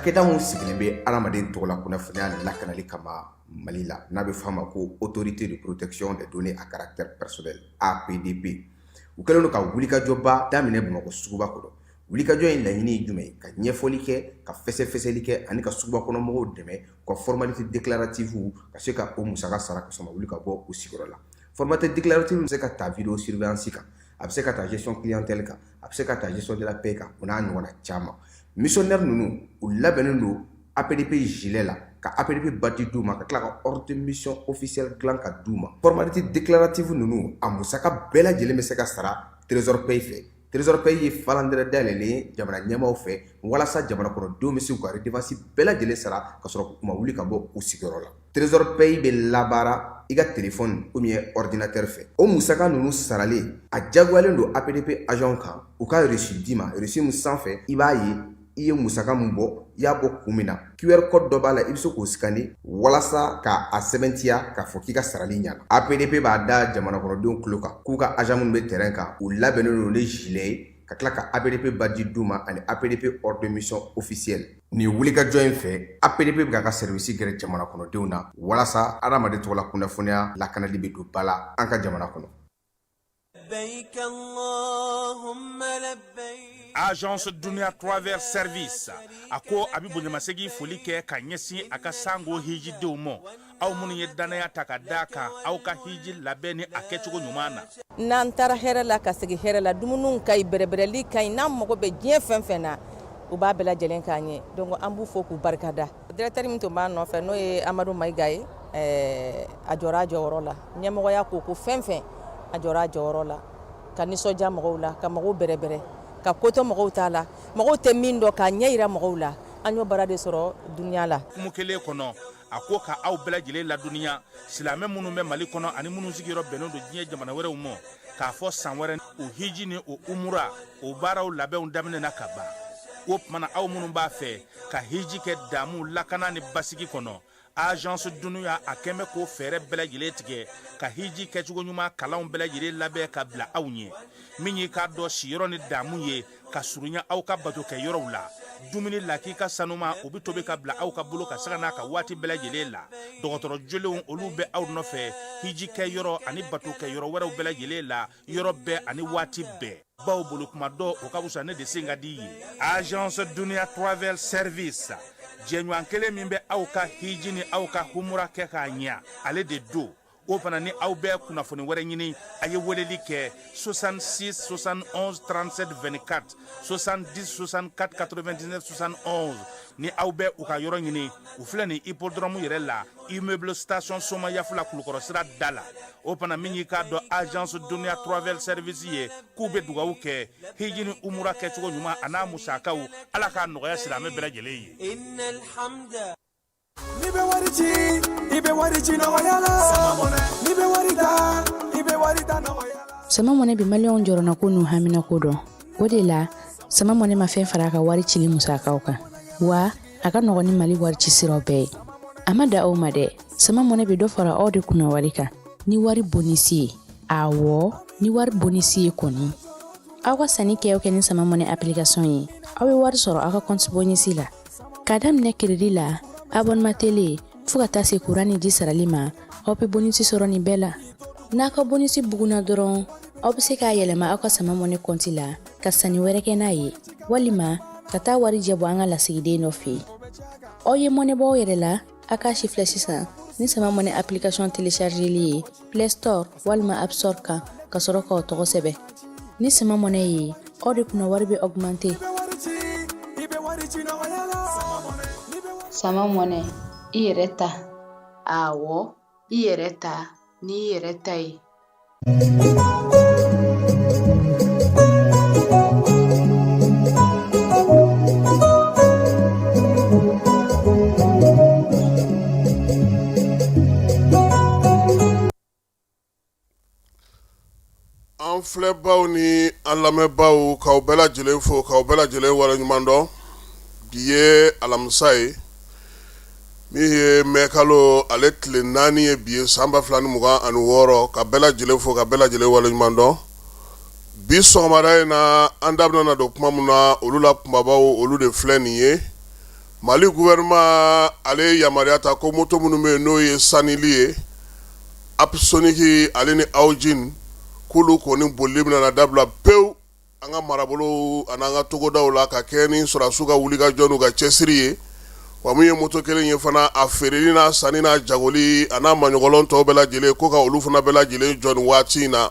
Cakɛda min sigilen bɛ adamaden tɔgɔla kunnafoniya lakanali kama Mali la, n'a bɛ f'a ma ko Autorité de protection des données à caractère personnel, APDP, u kɛlen don ka wulikajɔba daminɛ Bamakɔ suguba kɔnɔ. Wulikajɔ in laɲini ye jumɛn ye? Ka ɲɛfɔli kɛ, ka fɛsɛfɛsɛli kɛ ani ka suguba kɔnɔ mɔgɔw dɛmɛ u ka formalité déclarative ka se ka o musaka sara ka sɔrɔ ma wuli ka bɔ u sigiyɔrɔ la. Formalité déclarative bɛ se ka ta vidéo surveillance kan, a bɛ se ka ta gestion clientèle kan, a bɛ se ka ta gestion de la paie kan, o n'a ɲɔgɔnna caman. Missionnaire ninnu, u labɛnnen don APDP gilet la, ka APDP badge d'u ma, ka tila ka ordre de mission officielle dilan ka d'u ma. Formalité déclarative ninnu, a musaka bɛɛ lajɛlen bɛ se ka sara Trésor Pay fɛ. Trésor Pay ye falandɛrɛ dayɛlɛlen ye jamana ɲɛmaaw fɛ walasa jamana kɔnɔdenw bɛ se k'u ka redevance bɛɛ lajɛlen sara ka sɔrɔ u ma wuli ka bɔ u sigiyɔrɔ la. Trésor Pay bɛ labaara i ka téléphone ou bien ordinateur fɛ. O musaka ninnu saralen, a diyagoyalen don APDP agent kan u ka reçu d'i ma, reçu min sanfɛ i b'a ye i ye musaka min bɔ, i y'a bɔ kun min na. QR code dɔ b'a la, i bɛ se k'o scanner walasa ka a sɛbɛntiya k'a fɔ k'i ka sarali ɲana. APDP b'a da jamana kɔnɔdenw tulo kan k'u ka agent minnu bɛ terrain kan, u labɛnnen don ni gilet ye, ka tila ka APDP badge d'u ma ani APDP ordre de mission officielle. Nin wulikajɔ in fɛ, APDP bɛ k'a ka service gɛrɛ jamana kɔnɔdenw na walasa adamaden tɔgɔla kunnafoniya lakanali bɛ don ba la an ka jamana kɔnɔ. Agence Dunia Travel Service a ko a bɛ bonyamasegin foli kɛ ka ɲɛsin a ka sango hijidenw ma, aw minnu ye dannaya ta ka da kan aw ka hiji labɛn ni a kɛcogo ɲuman na. N'an taara hɛrɛ la ka segin hɛrɛ la, dumuniw ka ɲi, bɛrɛbɛrɛli ka ɲi, n'an mago bɛ diɲɛ fɛn fɛn na, u b'a bɛɛ lajɛlen k'an ye. Donc an b'u fo k'u barikada. Directeur min tun b'an nɔfɛ, n'o ye Amadu Mayiga ye, a jɔra a jɔyɔrɔ la. Ɲɛmɔgɔya ko ko fɛn fɛn, a jɔra a jɔyɔrɔ la ka nisɔndiya mɔgɔw la, ka mɔgɔw bɛrɛbɛrɛ, ka ko to mɔgɔw ta la, mɔgɔw tɛ min dɔn, k'a ɲɛ yira mɔgɔw la. An y'o baara de sɔrɔ Dunia la. Hukumu kelen kɔnɔ, a ko ka aw bɛɛ lajɛlen ladɔnniya, silamɛ minnu bɛ Mali kɔnɔ ani minnu sigiyɔrɔ bɛnnen don diɲɛ jamana wɛrɛw ma, k'a fɔ san wɛrɛ o hiji ni o umura o baaraw labɛnw daminɛna ka ban. O tuma na, aw minnu b'a fɛ ka hiji kɛ damu, lakana ni basigi kɔnɔ, Agence Dunia a kɛn bɛ k'o fɛɛrɛ bɛɛ lajɛlen tigɛ ka hiji kɛcogo ɲuman kalanw bɛɛ lajɛlen labɛn ka bila aw ɲɛ. Min y'i k'a dɔn siyɔrɔ ni damu ye ka surunya aw ka bato kɛ yɔrɔw la, dumuni lakika sanuma, o bɛ tobi ka bila aw ka bolo ka sanga n'a ka waati bɛɛ lajɛlen la. Dɔgɔtɔrɔ jolenw, olu bɛ aw nɔfɛ hiji kɛ yɔrɔ ani bato kɛ yɔrɔ wɛrɛw bɛɛ lajɛlen la, yɔrɔ bɛɛ ani waati bɛɛ, baw bolo kuma dɔ o ka fisa ne de sen ka di ye. Agence Dunia Travel Service, jɛɲɔgɔn kelen min bɛ aw ka hiji ni aw ka humura kɛ k'a ɲɛ, ale de don. O fana ni aw bɛ kunnafoni wɛrɛ ɲini, a ye weleli kɛ 66 71 37 24, 70 64 99 71. Ni aw bɛ u ka yɔrɔ ɲini, u filɛ nin hippodrome yɛrɛ la, immeuble station Somayafula, Kulukɔrɔ sira da la. O fana min y'i k'a dɔn Agence Dunia Travel Service ye, k'u bɛ dugawu kɛ hiji ni umura kɛcogo ɲuman a n'a musakaw, Ala k'a nɔgɔya silamɛ bɛɛ lajɛlen ye. N'i bɛ wari ci, i bɛ wari ci nɔgɔya la. N'i bɛ wari ta, i bɛ wari ta nɔgɔya la. Sama Mɔnɛ bɛ maliyɛnw jɔrɔnako n'u haminako dɔn. O de la, Sama Mɔnɛ ma fɛn fara a ka wari cili musakaw kan, wa a ka nɔgɔn ni Mali wari ci siraw bɛɛ ye. A ma da aw ma dɛ, Sama Mɔnɛ bɛ dɔ fara aw de kunna wari kan ni wari bonisi ye. Awɔ, ni wari bonisi ye kɔni. Aw ka sanni kɛ o kɛ ni Sama Mɔnɛ application ye, aw bɛ wari sɔrɔ aw ka compte bonisi la. K'a daminɛ crédit la, abonnement télé, fo ka taa se kuran ni ji sarali ma, aw bɛ bonisi sɔrɔ nin bɛɛ la. N'a ka bonisi bugunna dɔrɔn, aw bɛ se k'a yɛlɛma aw ka Sama Mɔnɛ kɔnti la ka sanni wɛrɛ kɛ n'a ye, walima ka taa warijɛ bɔ an ka lasigiden dɔ fɛ yen. Aw ye mɔnɛ bɔ aw yɛrɛ la, a k'a sifilɛ sisan ni Sama Mɔnɛ application téléchargeli ye Play Store walima App Store kan, ka sɔrɔ k'aw tɔgɔ sɛbɛn. Ni Sama Mɔnɛ ye, aw de kunna wari bɛ augmenter. Sama Mɔnɛ, i yɛrɛ ta. Awɔ, i yɛrɛ ta n'i yɛrɛ ta ye. An filɛbaw ni an lamɛnbaaw, k'aw bɛɛ lajɛlen fo, k'aw bɛɛ lajɛlen waleɲuman dɔn. Bi ye alamisa ye min ye mɛkalo ale tile 4 ye bi ye, san 2026. Ka bɛɛ lajɛlen fo, ka bɛɛ lajɛlen waleɲuman dɔn. Bi sɔgɔmada in na, an da bɛna don kuma min na, olu la kunbabaw, olu de filɛ nin ye. Mali gouvernement ale ye yamaruya ta ko moto minnu bɛ yen n'o ye Sanili ye, Apsonic ale ni Haojin, k'olu kɔni bolili bɛna na dabila pewu an ka marabolo ani an ka togodaw la ka kɛ ni sɔrɔdasiw ka wulikajɔ n'u ka cɛsiri ye. Wa min ye moto kelen ye fana, a feereli n'a sanni n'a jagoli a n'a maɲɔgɔlɔn tɔw bɛɛ lajɛlen, ko ka olu fana bɛɛ lajɛlen jɔ nin waati in na.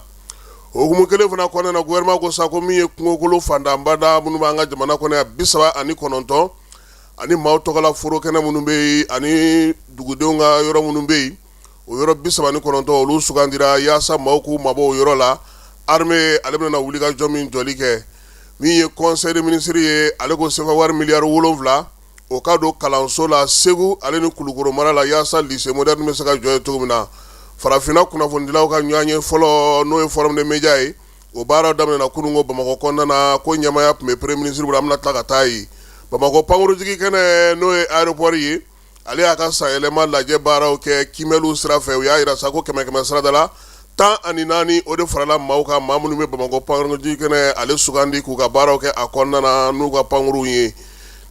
O hukumu kelen fana kɔnɔna na, gouvernement ko sa ko min ye kungokolo fantanbada minnu b'an ka jamana kɔnɔ yan 39 ani maaw tɔgɔla foro kɛnɛ minnu bɛ yen ani dugudenw ka yɔrɔ minnu bɛ yen, o yɔrɔ 39 olu sugandira yaasa maaw k'u mabɔ o yɔrɔ la. Armée ale bɛna wulikajɔ min jɔli kɛ, min ye conseil des ministres ye, ale ko sefa wari miliyari 7 o ka don kalanso la Segu ale ni Kulukoro mara la yaasa lycée moderne bɛ se ka jɔ yen cogo min na. Farafinna kunnafonidilaw ka ɲɔgɔnye fɔlɔ, n'o ye forum des médias ye, o baara daminɛna kununko Bamakɔ kɔnɔna na, ko ɲɛmaaya tun bɛ premier ministre bolo. An bɛna tila ka taa yen. Bamakɔ pankurunjigin kɛnɛ, n'o ye aéroport ye, ale y'a ka sanyɛlɛma lajɛ baaraw kɛ kiimɛliw sira fɛ. U y'a jira sa ko kɛmɛ kɛmɛ sarada la 14, o de farala maaw kan, maa minnu bɛ Bamakɔ pankurunjigin kɛnɛ ale sugandi k'u ka baaraw kɛ a kɔnɔna na n'u ka pankurunw ye.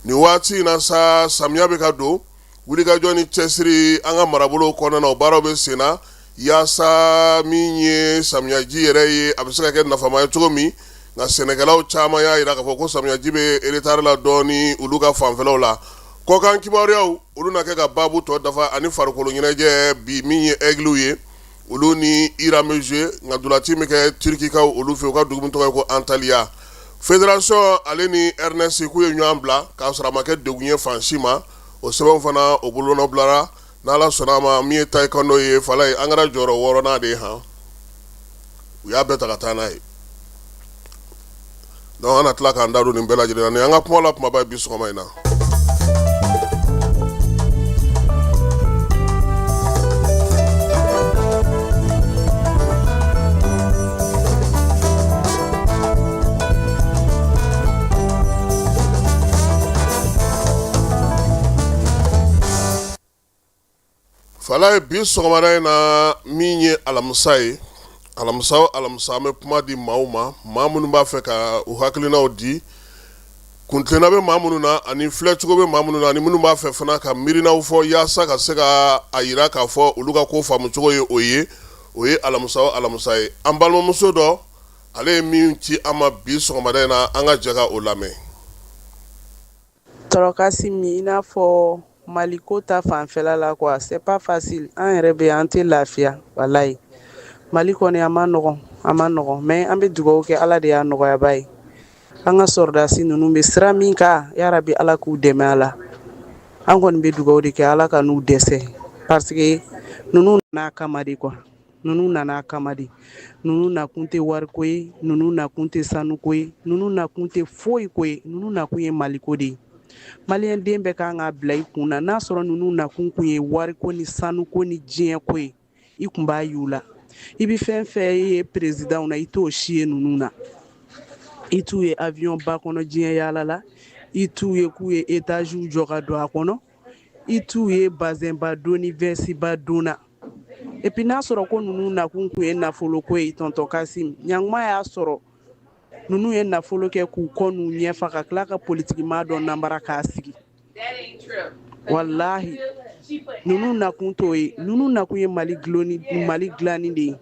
Nin waati in na sa, samiya bɛ ka don, wulikajɔ ni cɛsiri an ka marabolo kɔnɔna na, o baaraw bɛ sen na yaasa min ye samiyaji yɛrɛ ye, a bɛ se ka kɛ nafama ye cogo min. Nka sɛnɛkɛlaw caman y'a jira k'a fɔ ko samiyaji bɛ retard la dɔɔnin olu ka fanfɛlaw la. Kɔkan kibaruyaw, olu na kɛ ka baabu tɔ dafa, ani farikolo ɲɛnajɛ bi, min ye Aigles ye, olu ni Iran bɛ jouer, nka ntolaci bɛ kɛ Turkikaw olu fɛ, u ka dugu min tɔgɔ ye ko Antalya. Fédération ale ni RNS k'u ye ɲɔgɔn bila k'a sɔrɔ a ma kɛ degun ye fan si ma. O sɛbɛnw fana, o bolonɔ bilara. N'Ala sɔnna a ma, min ye taekwondo ye, fala ye, an kɛra jɔyɔrɔ wɔɔrɔnan de ye han, u y'a bɛɛ ta ka taa n'a ye. Donc an na tila k'an da don nin bɛɛ lajɛlen na. Nin an ka kuma la kumaba ye bi sɔgɔma in na. Fala ye bi sɔgɔmada in na, min ye alamisa ye, alamisa o alamisa an bɛ kuma di maaw ma, maa minnu b'a fɛ ka u hakilinaw di, kuntilenna bɛ maa minnu na ani filɛcogo bɛ maa minnu na, ani minnu b'a fɛ fana ka miirinaw fɔ yaasa ka se ka a jira k'a fɔ olu ka ko faamucogo ye o ye. O ye alamisa o alamisa ye. An balimamuso dɔ, ale ye min ci an ma bi sɔgɔmada in na, an ka jɛ ka o lamɛn. Tonton Kasim, i n'a fɔ Mali ko ta fanfɛla la quoi, c'est pas facile. An yɛrɛ bɛ an tɛ lafiya walayi. Mali kɔni, a man nɔgɔn, a man nɔgɔn, mais an bɛ dugawu kɛ, Ala de y'a nɔgɔyaba ye. An ka sɔrɔdasi ninnu bɛ sira min kan, yarabi Ala k'u dɛmɛ a la. An kɔni bɛ dugawu de kɛ, Ala ka n'u dɛsɛ, parce que ninnu n'a kama de quoi. Ninnu nana a kama de. Ninnu nakun tɛ wariko ye, ninnu nakun tɛ sanuko ye, ninnu nakun tɛ foyi ko ye, ninnu nakun ye maliko de ye. Maliyɛn den bɛɛ kan k'a bila i kun na, n'a sɔrɔ ninnu nakun kun ye wariko ni sanuko ni diɲɛko ye, i kun b'a y'u la. I bɛ fɛn fɛn ye perezidanw na, i t'o si ye ninnu na. I t'u ye avion ba kɔnɔ diɲɛ yaala la, i t'u ye k'u ye étagew jɔ ka don a kɔnɔ, i t'u ye bazɛnba don ni vɛsiba don na. Et puis n'a sɔrɔ ko ninnu nakun kun ye nafoloko ye, tonton Kasim, ɲanguma y'a sɔrɔ ninnu ye nafolo kɛ k'u kɔ n'u ɲɛfa ka tila ka politikimaa dɔ nanbara k'a sigi. Walahi, ninnu nakun t'o ye. Ninnu nakun ye Mali dulonni, Mali dilanni de ye.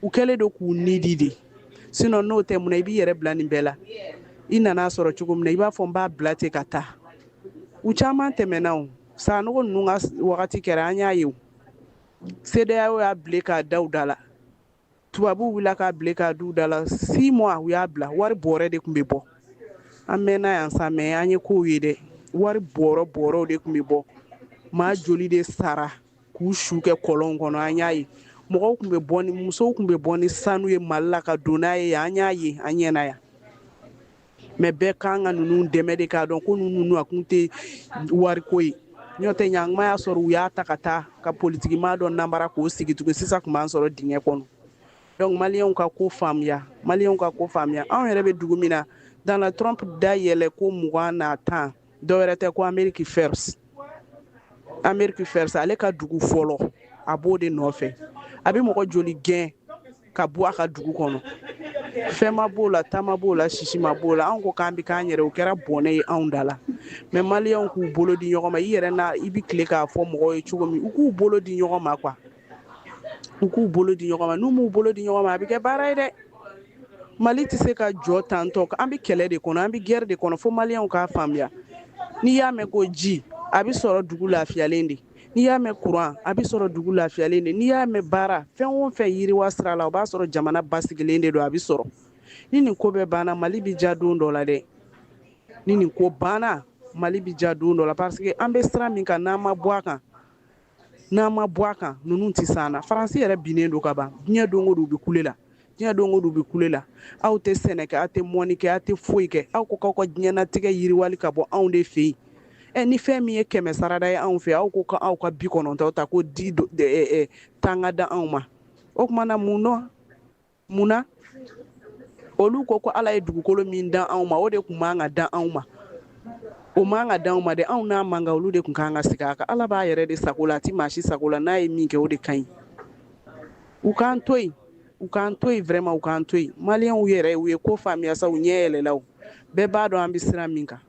U kɛlen don k'u ni di de. Sinon n'o tɛ, mun na i b'i yɛrɛ bila nin bɛɛ la? I nana sɔrɔ cogo min na, i b'a fɔ n b'a bila ten ka taa. U caman tɛmɛna o. Sanogo ninnu ka wagati kɛra, an y'a ye o. CEDEAO y'a bile k'a da u da la. Tubabuw wulila k'a bile k'a d'u da la. 6 mois u y'a bila. Wari bɔrɛ de tun bɛ bɔ. An mɛnna yan sa, mais an ye kow ye dɛ. Wari bɔrɔ bɔrɔw de tun bɛ bɔ. Maa joli de sara k'u su kɛ kɔlɔnw kɔnɔ, an y'a ye. Mɔgɔw tun bɛ bɔ ni, musow tun bɛ bɔ ni sanu ye Mali la ka don n'a ye yan, an y'a ye an ɲɛna yan. Mais bɛɛ kan ka ninnu dɛmɛ de, k'a dɔn ko ninnu nakun tɛ wariko ye. N'o tɛ, ɲanguma y'a sɔrɔ u y'a ta ka taa ka politikimaa dɔ nanbara k'o sigi tugun, sisan tun b'an sɔrɔ dingɛ kɔnɔ. Donc maliyɛnw ka ko faamuya, maliyɛnw ka ko faamuya. Anw yɛrɛ bɛ dugu min na, Donald Trump da yɛlɛ ko 20 na 10, dɔwɛrɛ tɛ ko Amerique first, Amerique first. Ale ka dugu fɔlɔ, a b'o de nɔfɛ. A bɛ mɔgɔ joli gɛn ka bɔ a ka dugu kɔnɔ? Fɛn ma b'o la, ta ma b'o la, sisi ma b'o la. Anw ko k'an bɛ k'an yɛrɛ, o kɛra bɔnɛ ye anw da la. Mais maliyɛnw k'u bolo di ɲɔgɔn ma. I yɛrɛ na, i bɛ tile k'a fɔ mɔgɔw ye cogo min, u k'u bolo di ɲɔgɔn ma quoi. U k'u bolo di ɲɔgɔn ma. N'u m'u bolo di ɲɔgɔn ma, a bɛ kɛ baara ye dɛ. Mali tɛ se ka jɔ tantɔ. An bɛ kɛlɛ de kɔnɔ, an bɛ guerre de kɔnɔ, fo maliyɛnw k'a faamuya. N'i y'a mɛn ko ji, a bɛ sɔrɔ dugu lafiyalen de. N'i y'a mɛn kuran, a bɛ sɔrɔ dugu lafiyalen de. N'i y'a mɛn baara, fɛn o fɛn yiriwa sira la, o b'a sɔrɔ jamana basigilen de don, a bɛ sɔrɔ. Ni nin ko bɛɛ banna, Mali bɛ ja don dɔ la dɛ. Ni nin ko banna, Mali bɛ ja don dɔ la, parce que an bɛ sira min kan, n'an ma bɔ a kan, n'an ma bɔ a kan, ninnu tɛ s'an na. Faransi yɛrɛ binnen don ka ban. Diɲɛ don o don u bɛ kule la, diɲɛ don o don u bɛ kule la. Aw tɛ sɛnɛ kɛ, aw tɛ mɔni kɛ, aw tɛ foyi kɛ. Aw ko k'aw ka diɲɛnatigɛ yiriwali ka bɔ anw de fɛ yen. Ɛ, ni fɛn min ye 100 sarada ye anw fɛ, aw ko k'aw ka 90 ta, ko di tan ka da anw ma. O tuma na mun nɔ mun na olu ko ko Ala ye dugukolo min dan anw ma, o de tun man ka dan anw ma? O man ka dan anw ma dɛ. Anw n'a man kan, olu de tun kan ka sigi a kan. Ala b'a yɛrɛ de sago la, a tɛ maa si sago la. N'a ye min kɛ, o de ka ɲi. U k'an to yen, u k'an to yen, vraiment u k'an to yen. Maliyɛnw yɛrɛ, u ye ko faamuya sa, u ɲɛ yɛlɛla. O bɛɛ b'a dɔn an bɛ sira min kan.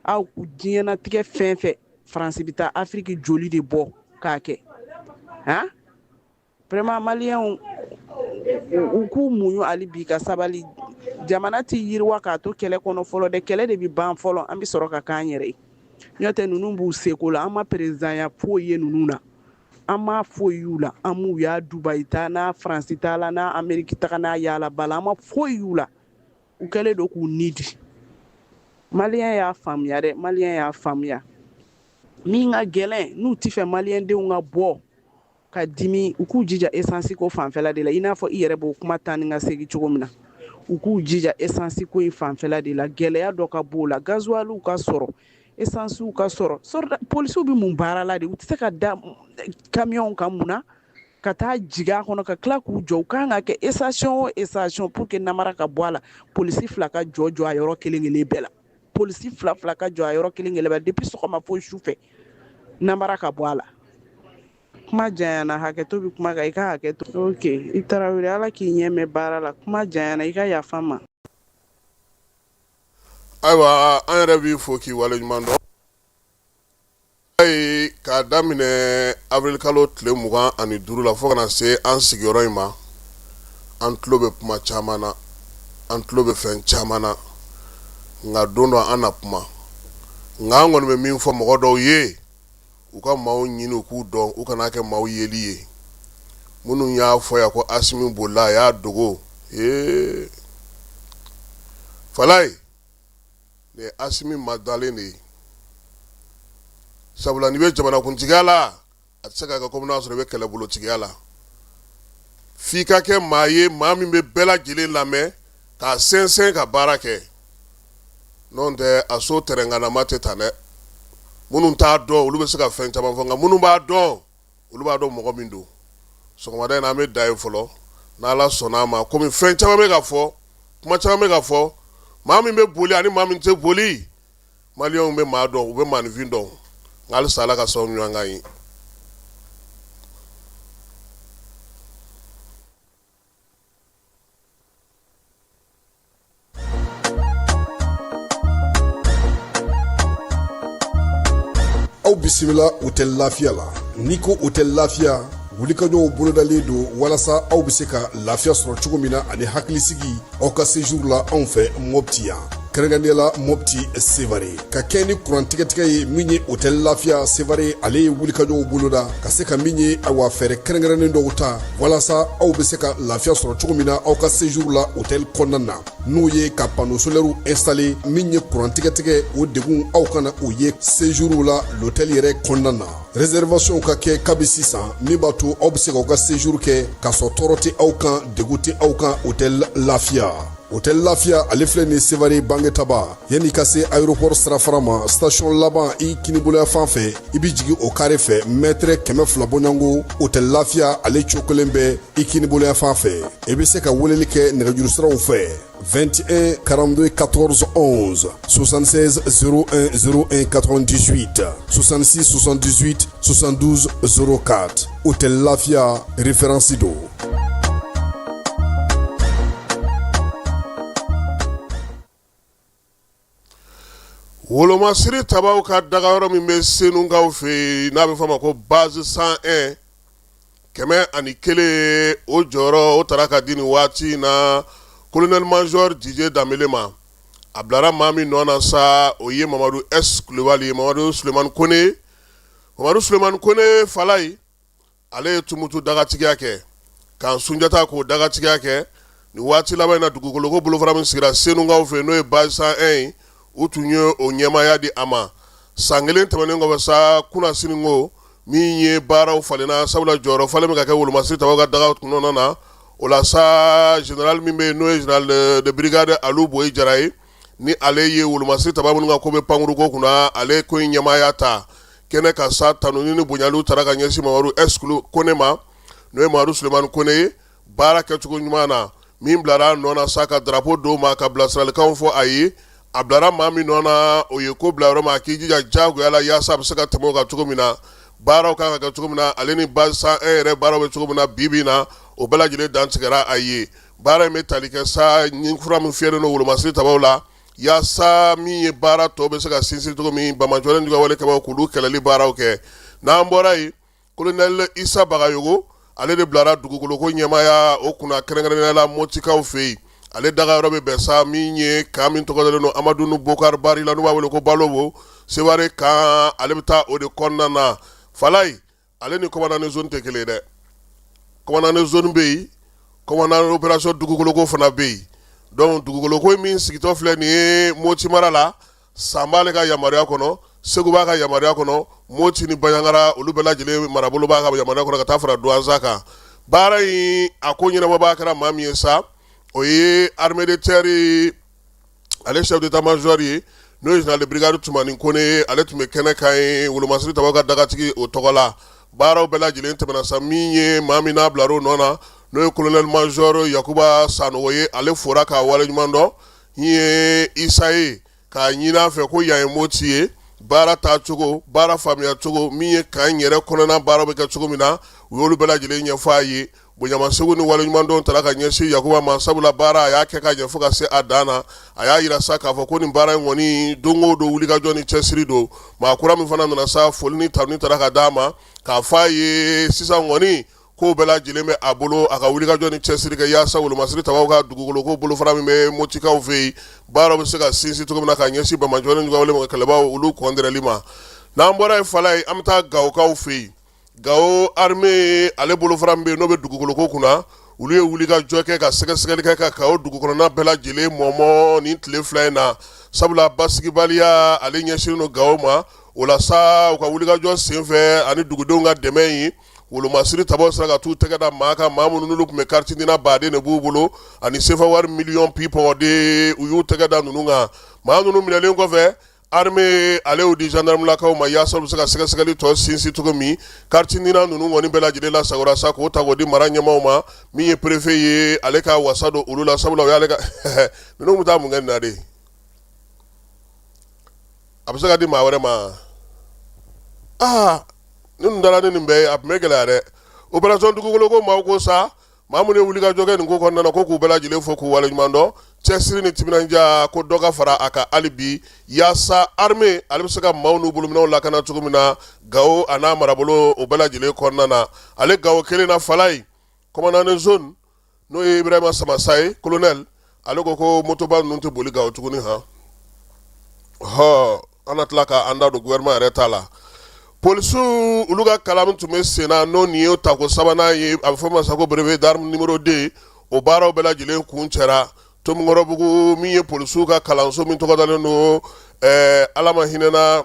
Aw diɲɛnatigɛ fɛn fɛn, Faransi bɛ taa Afiriki joli de bɔ k'a kɛ han. Vraiment maliyɛnw, u k'u muɲu hali bi ka sabali. Jamana tɛ yiriwa k'a to kɛlɛ kɔnɔ fɔlɔ dɛ. Kɛlɛ de bɛ ban fɔlɔ, an bɛ sɔrɔ ka k'an yɛrɛ ye. N'o tɛ, ninnu b'u seko la. An ma perezidanya foyi ye ninnu na, an ma foyi y'u la. An m'u y'a Dubayi taa n'a Faransi taa la n'a Ameriki taga n'a yaala ba la, an ma foyi y'u la. U kɛlen don k'u ni di. Maliyɛn y'a faamuya dɛ, maliyɛn y'a faamuya. Min ka gɛlɛn, n'u tɛ fɛ maliyɛndenw ka bɔ ka dimi, u k'u jija esansi ko fanfɛla de la. I n'a fɔ i yɛrɛ b'o kuma taa ni ka segin cogo min na, u k'u jija esansi ko in fanfɛla de la. Gɛlɛya dɔ ka b'o la, gazuwaliw ka sɔrɔ, esansiw ka sɔrɔ. Polisiw bɛ mun baara la de? U tɛ se ka da kamiyɔnw kan mun na ka taa jigin a kɔnɔ ka tila k'u jɔ? U kan ka kɛ station o station, pour que namara ka bɔ a la, polisi 2 ka jɔ jɔ a yɔrɔ kelen kelen bɛɛ la. Polisi 2 2 ka jɔ a yɔrɔ kelen kelen bɛɛ la depuis sɔgɔma fo su fɛ, namara ka bɔ a la. Kuma janyana, hakɛto bɛ kuma kan, i ka hakɛ to. Ok, i Tarawele, Ala k'i ɲɛ mɛn baara la. Kuma janyana, i ka yafa n ma. Ayiwa, an yɛrɛ b'i fo k'i waleɲuman dɔn. Ayi, k'a daminɛ avril kalo tile 25 la fo ka na se an sigiyɔrɔ in ma, an tulo bɛ kuma caman na, an tulo bɛ fɛn caman na, nka don dɔ an na kuma. Nka an kɔni bɛ min fɔ mɔgɔ dɔw ye, u ka maaw ɲini, u k'u dɔn, u kana kɛ maaw yeli ye. Minnu y'a fɔ yan ko Asimi bolila, a y'a dogo, ee Falaye, nin ye Asimi madalen de ye. Sabula n'i bɛ jamanakuntigiya la, a tɛ se ka kɛ komi n'a sɔrɔ i bɛ kɛlɛbolotigiya la. F'i ka kɛ maa ye, maa min bɛ bɛɛ lajɛlen lamɛn k'a sɛnsɛn ka baara kɛ. N'o tɛ, a so tɛrɛnkanama tɛ tan dɛ. Minnu t'a dɔn, olu bɛ se ka fɛn caman fɔ, nka minnu b'a dɔn, olu b'a dɔn mɔgɔ min don. Sɔgɔmada in na, an bɛ da yen fɔlɔ. N'Ala sɔnna a ma, komi fɛn caman bɛ ka fɔ, kuma caman bɛ ka fɔ, maa min bɛ boli ani maa min tɛ boli, maliyɛnw bɛ maa dɔn, u bɛ maaninfin dɔn. Nka halisa, Ala ka sababu ɲuman k'an ye. Aw bisimila hôtel Lafiya la. N'i ko hôtel Lafiya, wulikajɔw bolodalen don walasa aw bɛ se ka lafiya sɔrɔ cogo min na ani hakilisigi aw ka séjour la anw fɛ Mopti yan, kɛrɛnkɛrɛnnenya la Mopti Sevare. Ka kɛ ni kuran tigɛtigɛ ye, min ye hôtel Lafiya Sevare, ale ye wulikajɔw boloda ka se ka min ye, awa, fɛɛrɛ kɛrɛnkɛrɛnnen dɔw ta walasa aw bɛ se ka lafiya sɔrɔ cogo min na aw ka séjour la hôtel kɔnɔna na, n'o ye ka panneau solaire installer. Min ye kuran tigɛtigɛ, o degun aw kana o ye séjour la l'hôtel yɛrɛ kɔnɔna na. Réservation ka kɛ kabi sisan, min b'a to aw bɛ se k'aw ka séjour kɛ k'a sɔrɔ tɔɔrɔ tɛ aw kan, degun tɛ aw kan. Hôtel Lafiya, hôtel Lafiya, ale filɛ nin Sevare Bangetaba, yanni ka se aéroport sirafara ma, station laban i kiniboloya fan fɛ, i bɛ jigin o carré fɛ, mètre 200 bɔɲɔgɔnko, hôtel Lafiya ale cokolen bɛ i kiniboloya fan fɛ. I bɛ se ka weleli kɛ nɛgɛjuru siraw fɛ: 21 42 14 11, 76 01 01 98, 66 78 72 04. Hôtel Lafiya, référence don. Wolomasiri tabaw ka dagayɔrɔ min bɛ Senukaw fɛ yen n'a bɛ fɔ a ma ko base 101 101, o jɔyɔrɔ o taara ka di nin waati in na colonel major Didier Danbele ma. A bilara maa min nɔ na sa, o ye Mamadu S Kulubali ye, Mamadu Sulemani Kone. Mamadu Sulemani Kone Falayi, ale ye Tumutu dagatigiya kɛ, kan Sunjata k'o dagatigiya kɛ. Nin waati laban in na, dugukoloko bolofara min sigira Senukaw fɛ, n'o ye base 101 ye, u tun ye o ɲɛmaaya di a ma. San kelen tɛmɛnen kɔfɛ sa, kunasini ko min ye baaraw falenna, sabula jɔyɔrɔ falen bɛ ka kɛ wolomasiri tabaw ka daga kɔnɔna na. O la sa, général min bɛ yen, n'o ye général de brigade Alu Boyi Jara ye, ni ale ye wolomasiri taba minnu ka ko bɛ pankuruko kunna, ale ko in ɲɛmaaya ta kɛnɛ kan sa. Tanuni ni bonyaliw taara ka ɲɛsin Mamadu S Kone ma, n'o ye Mamadu Sulemani Kone ye, baara kɛcogo ɲuman na. Min bilara a nɔ na sa, ka drapeau d'o ma, ka bilasiralikanw fɔ a ye. A bilara maa min nɔ na, o ye ko bila yɔrɔ ma, a k'i jija diyagoya la yaasa a bɛ se ka tɛmɛ o kan cogo min na, baaraw kan ka kɛ cogo min na, ale ni base 101 yɛrɛ baaraw bɛ cogo min na bi bi in na, o bɛɛ lajɛlen dantigɛra a ye. Baara in bɛ tali kɛ sa ni fura min fiyɛlen don wolomasiri tabaw la, yaasa min ye baara tɔ bɛ se ka sinsin cogo min, banbaanciwale ni juguyawale kɛbaaw k'olu kɛlɛli baaraw kɛ. N'an bɔra yen, colonel Isa Bagayogo, ale de bilara dugukoloko ɲɛmaaya o kunna, kɛrɛnkɛrɛnnenya la Motikaw fɛ yen. Ale dagayɔrɔ bɛ bɛn sa min ye camp min tɔgɔ dalen don Amadu Bokari Bari la, n'u b'a wele ko Balobo Seware camp, ale bɛ taa o de kɔnɔna na. Falayi, ale ni commandant de zone tɛ kelen ye dɛ. Commandant de zone bɛ yen, commandant opération dugukoloko fana bɛ yen. Donc dugukoloko min sigitɔ filɛ nin ye Moti mara la, San b'ale ka yamaruya kɔnɔ, Segu b'a ka yamaruya kɔnɔ, Moti ni Banjagara, olu bɛɛ lajɛlen marabolo b'a ka yamaruya kɔnɔ, ka taa fara Duwanza kan. Baara in a ko ɲɛnabɔbaa kɛra maa min ye sa, o ye armée de terre ale chef d'état major ye, n'o ye général de brigade Tumani Kone ye. Ale tun bɛ kɛnɛ kan ye wolomasiri tabaw ka dagatigi o tɔgɔ la. Baaraw bɛɛ lajɛlen tɛmɛna sa. Min ye maa min n'a bilar'o nɔ na, n'o ye colonel major Yakuba Sanogo ye, ale fora k'a waleɲuman dɔn. N ye Isa ye k'a ɲini a fɛ ko yan ye Moti ye, baara taacogo, baara faamuya cogo min ye, camp yɛrɛ kɔnɔna baara bɛ kɛ cogo min na, u y'olu bɛɛ lajɛlen ɲɛfɔ a ye. Bonyamasegin ni waleɲumandɔn tara ka ɲɛsin Yakuba ma, sabula baara a y'a kɛ ka ɲɛ fo ka se a dan na. A y'a jira sa k'a fɔ ko nin baara in kɔni, don o don wulikajɔ ni cɛsiri don. Maa kura min fana nana sa, foli ni tanuni tara ka d'a ma, k'a fɔ a ye sisan kɔni ko bɛɛ lajɛlen bɛ a bolo, a ka wulikajɔ ni cɛsiri kɛ yaasa wolomasiri tabaw ka dugukoloko bolofara min bɛ Motikaw fɛ yen, baaraw bɛ se ka sinsin cogo min na ka ɲɛsin banbaanciwale ni juguyawale kɛlɛbaaw olu kɔndɛrɛli ma. N'an bɔra yen Falayi, an bɛ taa Gawokaw fɛ yen. Gawo armée ale bolofara min bɛ yen, n'o bɛ dugukoloko kunna, olu ye wulikajɔ kɛ ka sɛgɛsɛgɛli kɛ ka Gawo dugu kɔnɔna bɛɛ lajɛlen mɔmɔ nin tile 2 in na, sabula basigibaliya ale ɲɛsinnen don Gawo ma. O la sa, u ka wulikajɔ senfɛ ani dugudenw ka dɛmɛ ye, wolomasiri tabaw sera ka t'u tɛgɛ da maa kan, maa minnu n'olu tun bɛ carte Nina baden de b'u bolo ani sefa wari miliyɔn pipɔgɔ de. U y'u tɛgɛ da ninnu kan. Maa ninnu minɛlen kɔfɛ, armée ale y'u di gendarmelakaw ma yaasa u bɛ se ka sɛgɛsɛgɛli tɔ sinsin cogo min. Carte Nina ninnu kɔni bɛɛ lajɛlen lasagora sa k'o ta k'o di mara ɲɛmaaw ma. Min ye préfet ye, ale ka wasa don olu la, sabula o y'ale ka ninnu bɛ taa mun kɛ nin na de? A bɛ se ka di maa wɛrɛ ma. Aa, ninnu dara ni nin bɛɛ ye, a tun bɛ gɛlɛya dɛ. Opération dugukolo ko maaw ko sa, maa minnu ye wulikajɔ kɛ nin ko kɔnɔna na, ko k'u bɛɛ lajɛlen fo k'u waleɲuman dɔn. Cɛsiri ni timinandiya, ko dɔ ka fara a kan hali bi, yaasa armée ale bɛ se ka maaw n'u bolominɛnw lakana cogo min na Gawo a n'a marabolo o bɛɛ lajɛlen kɔnɔna na. Ale Gawo kelen na Falayi, commandant de zone, n'o ye Ibrahima Samasa ye, colonel, ale ko ko motoba ninnu tɛ boli Gawo tuguni. Han hɔ, an na tila k'an da don gouvernement yɛrɛ ta la. Polisiw olu ka kalan min tun bɛ sen na, n'o nin ye tako sabanan ye, a bɛ fɔ ma sa ko brevet d'armes numéro 2, o baaraw bɛɛ lajɛlen kuncɛra Tomikɔrɔbugu, min ye polisiw ka kalanso min tɔgɔ dalen don Ala ma hinɛna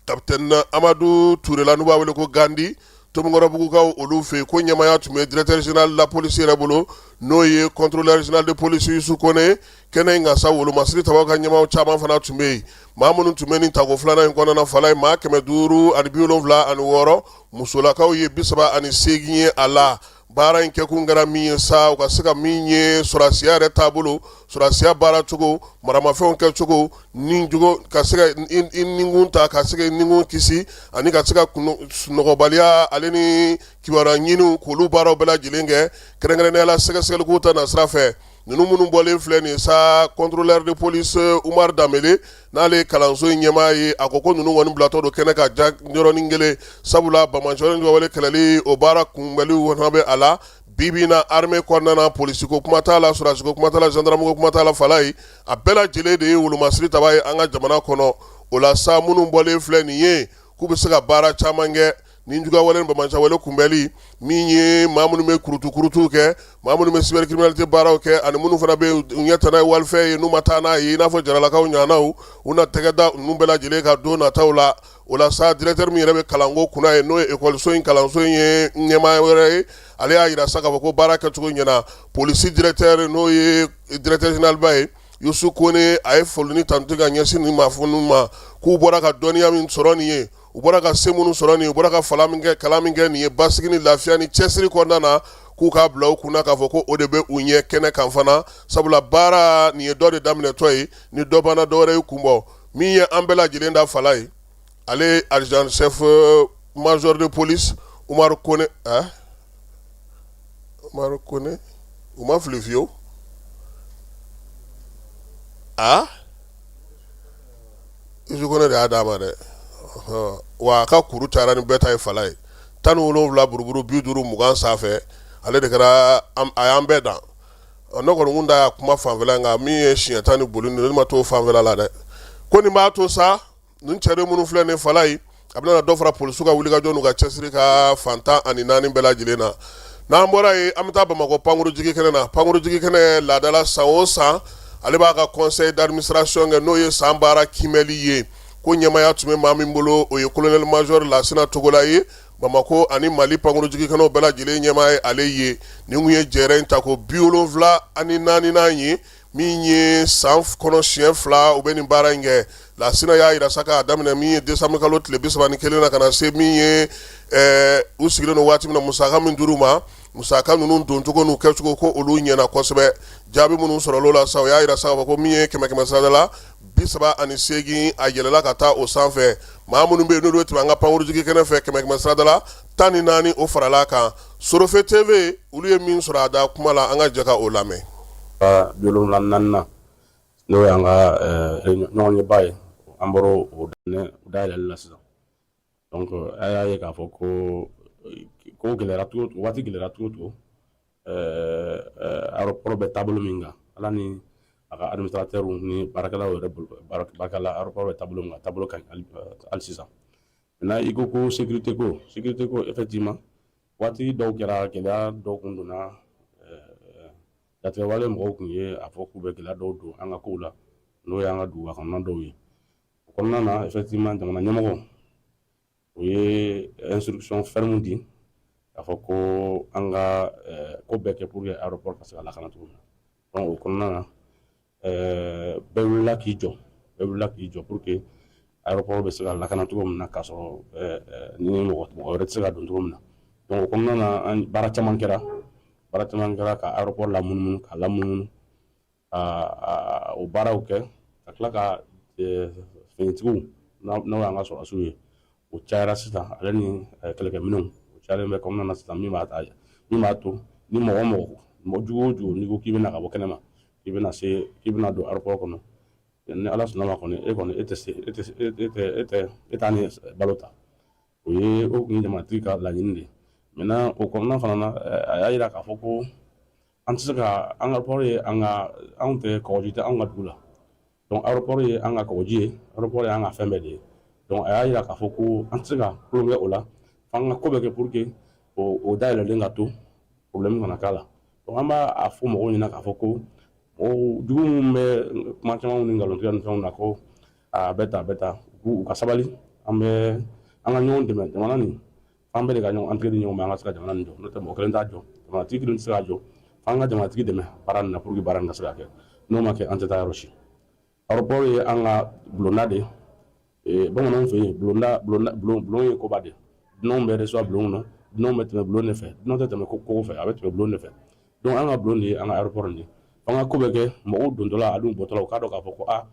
capitaine Amadu Ture la, n'u b'a wele ko Gandi, Tomikɔrɔbugukaw olu fɛ yen. Ko ɲɛmaaya tun bɛ directeur général de la police yɛrɛ bolo, n'o ye contrôleur général de police Yusu Kone. Kɛnɛ in kan sa, wolomasiri tabaw ka ɲɛmaaw caman fana tun bɛ yen. Maa minnu tun bɛ nin tako filanan in kɔnɔna, Falayi, maa 576, musolakaw ye 38 ye a la. Baara in kɛkun kɛra min ye sa, u ka se ka min ye sɔrɔdasiya yɛrɛ taabolo, sɔrɔdasiya baaracogo, maramafɛnw kɛcogo ni jogo, ka se ka i nikun ta, ka se ka i nikun kisi, ani ka se ka sunɔgɔbaliya ale ni kibaruya ɲiniw k'olu baaraw bɛɛ lajɛlen kɛ, kɛrɛnkɛrɛnnenya la sɛgɛsɛgɛliko ta nasira fɛ. Ninnu minnu bɔlen filɛ nin sa, contrôleur de police Umaru Danbele, n'ale ye kalanso in ɲɛmaa ye, a ko ko ninnu kɔni bilatɔ don kɛnɛ kan ja yɔrɔnin kelen, sabula banbaanci wale kɛlɛli o baara kunbɛli fana bɛ a la. Bi bi in na, armée kɔnɔna na, polisiko kuma t'a la, sɔrɔdasiko kuma t'a la, gendarme ko kuma t'a la, falaye a bɛɛ lajɛlen de ye wolomasiri taba ye an ka jamana kɔnɔ. O la sa, minnu bɔlen filɛ nin ye k'u bɛ se ka baara caman kɛ ni juguya wale ni banbaanci wale kunbɛli min ye, maa minnu bɛ kurutukurutu kɛ, maa minnu bɛ cybercriminalité baaraw kɛ, ani minnu fana bɛ u ɲɛ ta n'a ye walifɛn ye, n'u ma taa n'a ye, i n'a fɔ jaralakaw ɲɔgɔnnaw, u na tɛgɛ da ninnu bɛɛ lajɛlen kan don nataw la. O la sa, directeur min yɛrɛ bɛ kalanko kunna ye, n'o ye ekɔliso in kalanso in ye ɲɛmaa wɛrɛ ye, ale y'a jira sa k'a fɔ ko baara kɛcogo ɲɛna. Polisi directeur, n'o ye directeur général ba ye, Yusu Kone, a ye foli ni tantu ka ɲɛsin nin maa ninnu ma, k'u bɔra ka dɔnniya min sɔrɔ nin ye, u bɔra ka se minnu sɔrɔ nin ye, u bɔra ka fala min kɛ, kalan min kɛ nin ye, basigi ni lafiya ni cɛsiri kɔnɔna na, k'u k'a bila u kunna k'a fɔ ko o de bɛ u ɲɛ kɛnɛ kan fana, sabula baara nin ye dɔ de daminɛtɔ ye, ni dɔ banna, dɔ wɛrɛ y'i kun bɔ. Min ye an bɛɛ lajɛlen da fala ye, ale adjudant chef major de police Umaru Kone, Umaru Kone, u ma fili fiyewu. Aa, Yusu Kone de y'a d'a ma dɛ. Wa a ka kuru cayara ni bɛɛ ta ye fala ye, 17 buruburu 50 20 sanfɛ, ale de kɛra a y'an bɛɛ dan. Ne kɔni kun da y'a kuma fanfɛla, nka min ye siɲɛ tan ni boli, ne ma t'o fanfɛla la dɛ. Ko nin b'a to sa, nin cɛden minnu filɛ nin fala ye, a bɛna dɔ fara polisiw ka wulikajɔ n'u ka cɛsiri ka fan 14 bɛɛ lajɛlen na. N'an bɔra yen, an bɛ taa Bamakɔ pankurujigi kɛnɛ na. Pankurujigi kɛnɛ laadala, san o san ale b'a ka conseil d'administration kɛ, n'o ye san baara kiimɛli ye. Ko ɲɛmaaya tun bɛ maa min bolo, o ye colonel major Lasina Togola ye. Bamakɔ ani Mali pankurujigi kɛnɛw bɛɛ lajɛlen ɲɛmaa ye ale ye. Nin kun ye jɛrɛ in tako 74nan ye, min ye san kɔnɔ siɲɛ 2 u bɛ nin baara in kɛ. Lasina y'a jira sa k'a daminɛ min ye décembre kalo tile 31 na ka na se min ye u sigilen don waati min na, musaka min dir'u ma, musaka ninnu doncogo n'u kɛcogo, ko olu ɲɛna kosɛbɛ. Jaabi minnu sɔrɔla o la sa, o y'a jira sa ko min ye kɛmɛ kɛmɛ sarada la 38, a yɛlɛla ka taa o sanfɛ. Maa minnu bɛ yen n'olu tɛmɛ an ka pankurujigi kɛnɛ fɛ, kɛmɛ kɛmɛ sarada la 14, o farala a kan. Sorofe TV, olu ye min sɔrɔ a da kuma la, an ka jɛ ka o lamɛn. 74nan, n'o y'an ka ɲɔgɔnyeba ye, an bɔra o dayɛlɛli la sisan. Donc a y'a ye k'a fɔ ko ko gɛlɛyara cogo cogo, waati gɛlɛyara cogo cogo, aéroport bɛ taabolo min kan, Ala ni a ka administrateur ni baarakɛlaw yɛrɛ bolo barika la, aéroport bɛ taabolo min kan, taabolo ka ɲi hali sisan. Maintenant, i ko ko sécurité, ko sécurité ko, effectivement, waati dɔw kɛra, gɛlɛya dɔw kun donna, jatigɛwale mɔgɔw kun ye a fɔ k'u bɛ gɛlɛya dɔw don an ka kow la, n'o y'an ka duguba kɔnɔna dɔw ye. O kɔnɔna na, effectivement, jamana ɲɛmɔgɔ o ye instruction ferme di k'a fɔ ko an ka ko bɛɛ kɛ pour que aéroport ka se ka lakana cogo min na. Donc o kɔnɔna na, bɛɛ wulila k'i jɔ, bɛɛ wulila k'i jɔ pour que aéroport bɛ se ka lakana cogo min na, k'a sɔrɔ ni mɔgɔ wɛrɛ tɛ se ka don cogo min na. Donc o kɔnɔna na, an baara caman kɛra, baara caman kɛra ka aéroport lamunumunu, ka lamunumunu, ka o baaraw kɛ, ka tila ka finitigiw, n'o y'an ka sɔrɔdasiw ye, o cayara sisan, ale ni kɛlɛkɛminɛnw, o cayalen bɛ kɔnɔna na sisan, min b'a to ni mɔgɔ mɔgɔ jugu o jugu n'i ko k'i bɛna ka bɔ kɛnɛma, k'i bɛna se, k'i bɛna don aéroport kɔnɔ, ni Ala sɔnna ma kɔni, e kɔni e tɛ se, e tɛ e tɛ e tɛ e t'a ni balo ta. O ye o kun ye jamanatigi ka laɲini de ye. Maintenant, o kɔnɔna fana na, a y'a jira k'a fɔ ko an tɛ se ka an ka aéroport ye, an ka anw tɛ kɔgɔji tɛ anw ka dugu la. Donc aéroport ye an ka kɔgɔji ye, aéroport ye an ka fɛn bɛɛ de ye. Donc a y'a jira k'a fɔ ko an tɛ se ka tulonkɛ o la, f'an ka ko bɛɛ kɛ pour que o dayɛlɛlen ka to, problème kana k'a la. Donc an b'a a fɔ mɔgɔw ɲɛna k'a fɔ ko mɔgɔw jugu minnu bɛ kuma caman ni nkalontigɛ ni fɛnw na ko a bɛ tan, a bɛ tan, u ka sabali. An bɛ an ka ɲɔgɔn dɛmɛ jamana nin, f'an bɛɛ de ka ɲɔgɔn an tɛgɛ di ɲɔgɔn ma, an ka se ka jamana nin jɔ. N'o tɛ, mɔgɔ kelen t'a jɔ, jamanatigi kelen tɛ se k'a jɔ. F'an ka jamanatigi dɛmɛ baara nin na pour que baara nin ka se ka kɛ. N'o ma kɛ, an tɛ taa yɔrɔ si. Aéroport ye an ka bulonda de ye. Bamananw fɛ yen, bulonda, bulonda, bulon, bulon ye koba de ye. Dunanw bɛ recevoir bulon kɔnɔ, dunanw bɛ tɛmɛ bulon de fɛ, dunan tɛ tɛmɛ kogo fɛ, a bɛ tɛmɛ bulon de fɛ. Donc an ka bulon de ye an ka aéroport nin ye. F'an ka ko bɛɛ kɛ, mɔgɔw dontɔla ani u bɔtɔla, u k'a dɔn k'a fɔ ko aa,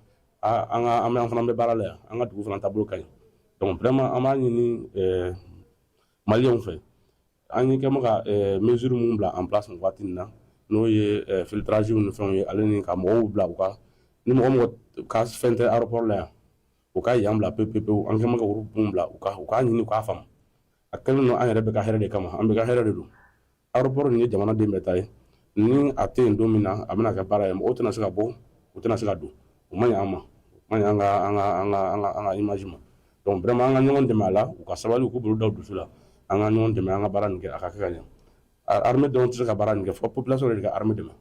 an ka an bɛ an fana bɛ baara la yan, an ka dugu fana taabolo ka ɲi. Donc vraiment, an b'a ɲini maliyɛnw fɛ, an ye kɛ ka mesure mun bila en place nin waati in na. N'o ye filtrage ni fɛnw ye, ale ni ka mɔgɔw bila u ka, ni mɔgɔ mɔgɔ ka fɛn tɛ aéroport la yan, u ka yan bila pewu pewu. An kɛlen ka groupe bila, u k'a ɲini u k'a faamu. A kɛlen don an yɛrɛ bɛ ka hɛrɛ de kama, an bɛ ka hɛrɛ de don. Aéroport nin ye jamanaden bɛɛ ta ye. Ni a tɛ yen don min na, a bɛna kɛ baara ye, mɔgɔw tɛna se ka bɔ, u tɛna se ka don. O man ɲi an ma, o man ɲi an ka image ma. Donc vraiment, an ka ɲɔgɔn dɛmɛ a la. U ka sabali, u k'u bolo da u dusu la, an ka ɲɔgɔn dɛmɛ, an ka baara nin kɛ, a ka kɛ ka ɲɛ. Armée dɔrɔn tɛ se ka baara nin kɛ, fo population yɛrɛ de ka armée dɛmɛ.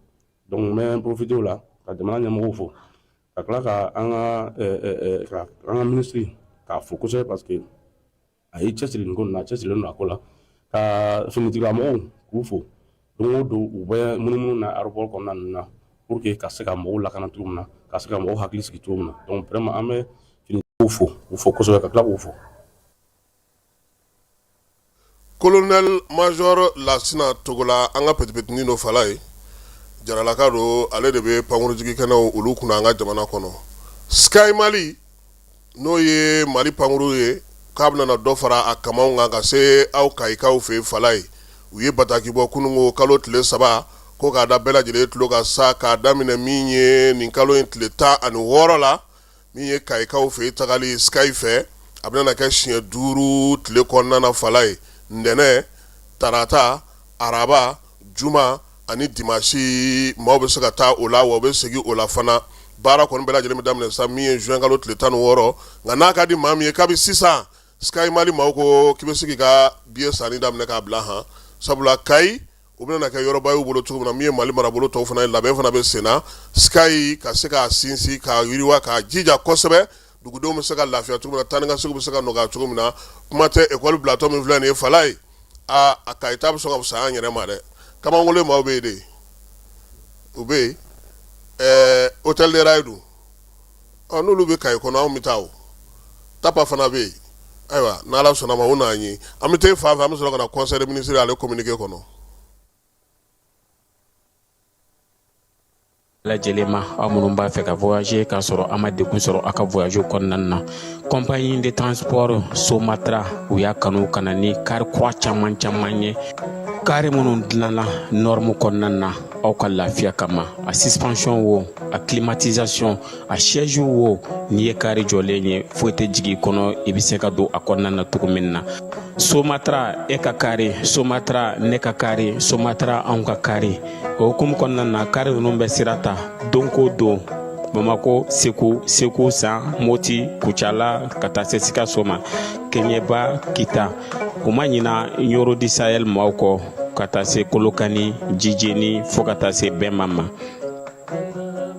Donc n bɛ profiter o la ka jamana ɲɛmɔgɔw fo, ka tila ka an ka ministre k'a fo kosɛbɛ, parce que a y'i cɛsiri nin ko nin na, a cɛsirilen don a ko la. Ka finitigilamɔgɔw k'u fo. Don o don u bɛ munumunu na aéroport kɔnɔna ninnu na pour que ka se ka mɔgɔw lakana cogo min na, ka se ka mɔgɔw hakili sigi cogo min na. Donc vraiment, an bɛ finitigiw fo, k'u fo kosɛbɛ, ka tila k'u fo. Colonel major Lasina Togola, an ka petipetinin dɔ fala ye, jaralaka don, ale de bɛ pankurunjigi kɛnɛw olu kunna an ka jamana kɔnɔ. Sky Mali, n'o ye Mali pankuru ye, k'a bɛna dɔ fara a kamaw kan ka se aw Kayikaw fɛ fala ye. U ye bataki bɔ kununko kalo tile 3, ko k'a da bɛɛ lajɛlen tulo kan sa, k'a daminɛ min ye nin kalo in tile 16 la, min ye Kayikaw fɛ tagali Sky fɛ, a bɛna kɛ siɲɛ 5 tile kɔnɔna na fala ye: ntɛnɛn, tarata, araba, juma ani dimasi. Maaw bɛ se ka taa o la, wa u bɛ segin o la fana. Baara kɔni bɛɛ lajɛlen bɛ daminɛ sa min ye juin kalo tile 16. Nka n'a ka di maa min ye, kabi sisan Sky Mali maaw ko k'i bɛ se k'i ka billet sanni daminɛ k'a bila han, sabula Kayi u bɛna kɛ yɔrɔba y'u bolo cogo min na. Min ye Mali marabolo tɔw fana ye, labɛn fana bɛ sen na Sky ka se k'a sinsin, k'a yiriwa, k'a jija kosɛbɛ, dugudenw bɛ se ka lafiya cogo min na, taa ni ka segin bɛ se ka nɔgɔya cogo min na. Kuma tɛ ekɔli bilatɔ min filɛ nin ye fala ye, aa, a Kayi ta bɛ sɔn ka fisaya an yɛrɛ ma dɛ. Kamankolen maaw bɛ yen de, u bɛ yen. Ɛɛ, hôtel de rail dun, ɔ, n'olu bɛ Kayi kɔnɔ, anw bɛ taa o tapa fana bɛ yen. Ayiwa, n'Ala sɔnna ma, o n'an ye, an bɛ taa fan fɛ, an bɛ sɔrɔ ka na conseil des ministres ale communiqué kɔnɔ. Lajɛlen ma, aw minnu b'a fɛ ka voyager k'a sɔrɔ a ma degun sɔrɔ a ka voyage kɔnɔna na, compagnie de transport Somatra, u y'a kanu ka na ni kari kura caman caman ye, kari minnu dilanna norme kɔnɔna na aw ka lafiya kama. A suspension wo, a climatisation, a siège wo, n'i ye kari jɔlen ye, foyi tɛ jigin i kɔnɔ, i bɛ se ka don a kɔnɔna na cogo min na. Somatra, e ka kari Somatra, ne ka kari Somatra, anw ka kari. O hukumu kɔnɔna na, kari ninnu bɛ sira ta don ko don Bamako, Segu, Segu San, Moti, Kucala, ka taa se Sikaso ma, Keɲeba, Kita. U ma ɲina Ɲoro du Sahel maaw kɔ, ka taa se Kolokani, Jijeni, fo ka taa se Bɛnma ma.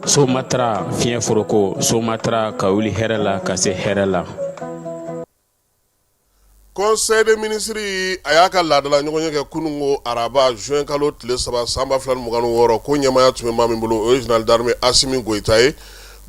Somatra, fiɲɛ foroko Somatra, ka wuli hɛrɛ la ka se hɛrɛ la. Conseil des ministres, a y'a ka laadala ɲɔgɔnye kɛ kununko araba juin kalo tile 3 san 2026. Ko ɲɛmaaya tun bɛ maa min bolo, o ye général d'armée Asimi Goyita ye.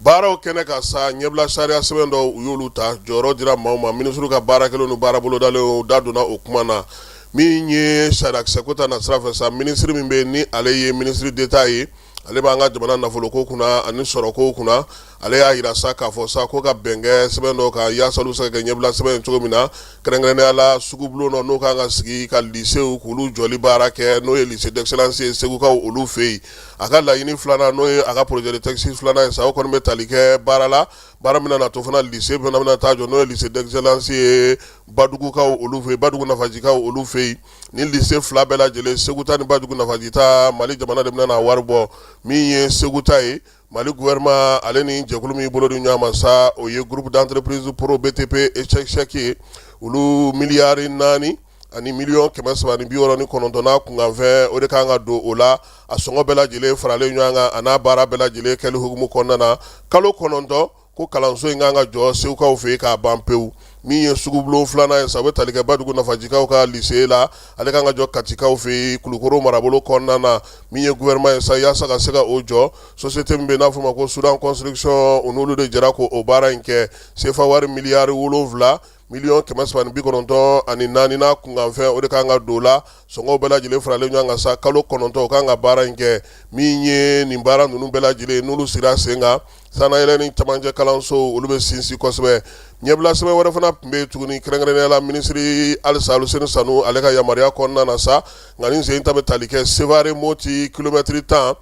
Baaraw kɛnɛ kan sa, ɲɛbila sariya sɛbɛn dɔw, u y'olu ta, jɔyɔrɔ dira maaw ma. Minisiriw ka baara kɛlenw ni baara bolodalenw da donna o kuma na. Min ye sariyakisɛko ta na sira fɛ sa, minisiri min bɛ ni ale ye ministre d'État ye, ale b'an ka jamana nafoloko kunna ani sɔrɔko kunna, ale y'a jira sa k'a fɔ sa ko ka bɛn kɛ sɛbɛn dɔw kan yaasa olu bɛ se ka kɛ ɲɛbila sɛbɛn ye cogo min na, kɛrɛnkɛrɛnnenya la sugubulon dɔ n'o kan ka sigi ka lycéew k'olu jɔli baara kɛ, n'o ye lycée d'excellence ye Segukaw olu fɛ yen. A ka laɲini filanan, n'o ye a ka projet de texte filanan ye sa, o kɔni bɛ tali kɛ baara la, baara min na to fana lycée fana bɛna taa jɔ, n'o ye lycée d'excellence ye Badugukaw olu fɛ yen, Badugu Nafajikaw olu fɛ yen. Ni lycée fila bɛɛ lajɛlen, Segu ta ni Badugu Nafaji ta, Mali jamana de bɛna n'a wari bɔ. Min ye Segu ta ye, Mali gouvernement ale ni jɛkulu min bolo di ɲɔgɔn ma sa, o ye groupe d'entreprise pro BTP et ye, olu miliyari 4 ani miliyɔn 369 n'a kunkanfɛn, o de kan ka don o la. A sɔngɔ bɛɛ lajɛlen faralen ɲɔgɔn kan a n'a baara bɛɛ lajɛlen kɛli hukumu kɔnɔna na, kalo 9 ko kalanso in kan ka jɔ Segukaw fɛ yen k'a ban pewu. Min ye sugubulon filanan ye sa, o bɛ tali kɛ Badugu Nafajikaw ka lycée la, ale kan ka jɔ Katikaw fɛ yen Kulukoro marabolo kɔnɔna na. Min ye gouvernement ye sa, yaasa ka se ka o jɔ, société min bɛ n'a fɔ ma ko Soudan Construction, u n'olu de jɛra k'o baara in kɛ. Sefa wari miliyari 7. Miliyɔn 394 n'a kunkanfɛn, o de kan ka don la. Sɔngɔw bɛɛ lajɛlen faralen ɲɔgɔn kan sa, kalo 9 o kan ka baara in kɛ. Min ye nin baara ninnu bɛɛ lajɛlen, n'olu sera sen kan, sannayɛlɛn ni camancɛ kalanso, olu bɛ sinsin kosɛbɛ. Ɲɛbila sɛbɛn wɛrɛ fana tun bɛ yen tuguni, kɛrɛnkɛrɛnnenya la minisiri halisa Aluseni Sanu, ale ka yamaruya kɔnɔna na sa. Nka nin sen ta bɛ tali kɛ Sevare Moti kilomɛtiri 10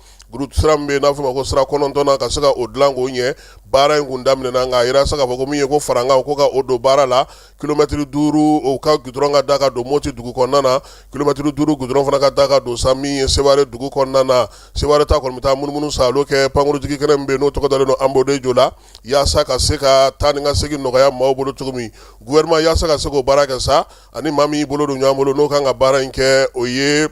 sira min bɛ yen n'a fɔ ma ko sira 9nan, ka se ka o dilan k'o ɲɛ. Baara in kun daminɛna, nka a yira sa k'a fɔ ko min ye ko farankan ko ka o don baara la, kilomɛtiri 5 o ka gudɔrɔn ka da ka don Moti dugu kɔnɔna na, kilomɛtiri 5 gudɔrɔn fana ka da ka don sa min ye Sevare dugu kɔnɔna na. Sevare ta kɔni bɛ taa munumunu saalo kɛ pankurujigi kɛnɛ min bɛ yen n'o tɔgɔ dalen don Anbodejo la, yaasa ka se ka taa ni ka segin nɔgɔya maaw bolo cogo min. Gouvernement yaasa ka se k'o baara kɛ sa, ani maa min y'i bolo don ɲɔgɔn bolo n'o kan ka baara in kɛ, o ye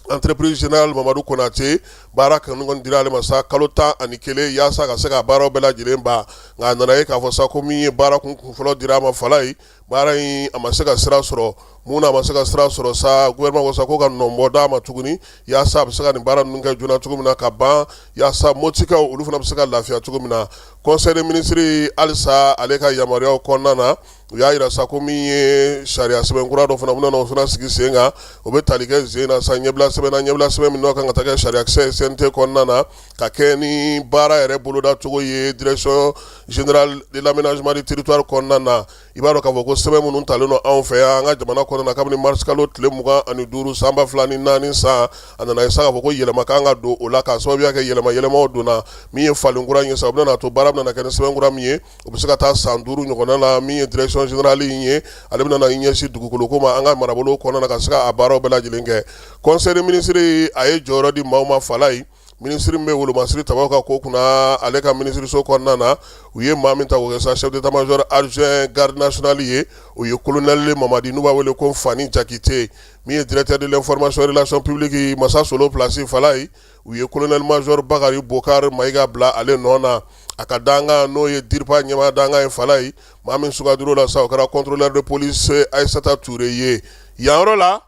entreprise générale Mamadu Konate. Baara kɔni kɔni dira ale ma sa kalo 11 yaasa ka se ka baaraw bɛɛ lajɛlen ban. Nka a nana ye k'a fɔ sa ko min ye baara kun fɔlɔ dira a ma, Falayi, baara in a ma se ka sira sɔrɔ. Mun na a ma se ka sira sɔrɔ sa? Gouvernement ko sa ko ka nɔnbɔ d'a ma tuguni, yaasa a bɛ se ka nin baara ninnu kɛ joona cogo min na ka ban, yaasa Motikaw olu fana bɛ se ka lafiya cogo min na. Conseil des ministres halisa, ale ka yamaruyaw kɔnɔna na, u y'a jira sa ko min ye sariya sɛbɛn kura dɔ fana bɛna o fana sigi sen kan, o bɛ tali kɛ sen na sa ɲɛbila sɛbɛn na, ɲɛbila sɛbɛn min n'o kan ka taa kɛ sariyakisɛ CNT kɔnɔna na, ka kɛ ni baara yɛrɛ boloda cogo ye direction générale de l'aménagement du territoire kɔnɔna na. I b'a dɔn k'a fɔ ko sɛbɛn minnu talen don anw fɛ yan an ka jamana kɔnɔna na kabini mars kalo tile 25 san 2004 san, a nana ye sa k'a fɔ ko yɛlɛma kan ka don o la, k'a sababuya kɛ yɛlɛma yɛlɛmaw donna. Min ye falen kura ye sa, o bɛna to baara bɛna kɛ ni sɛbɛn kura min ye, o bɛ se ka taa san 5 ɲɔgɔnna la. Min ye direction générale in ye, ale bɛna i ɲɛsin dugukolo ko ma an ka marabolo kɔnɔna na, ka se ka baaraw bɛɛ lajɛlen kɛ. Conseil des ministres a ye jɔyɔrɔ di maaw ma. Falayi, minisiri min bɛ wolomasiri tabaw ka ko kunna, ale ka minisiriso kɔnɔna na, u ye maa min ta k'o kɛ sa chef d'état-major adjoint garde nationale ye, o ye colonel Mamadi, n'u b'a wele ko Fani Jakite. Min ye directeur de l'information et relations publiques, Masa Solo place, Falayi, u ye colonel major Bakari Bokar Mayiga bila ale nɔ na. A ka dankan, n'o ye DIRPA ɲɛmaa dankan ye, Falayi, maa min sugandira o la sa, o kɛra contrôleur de police Ayisata Ture ye. Yan yɔrɔ la,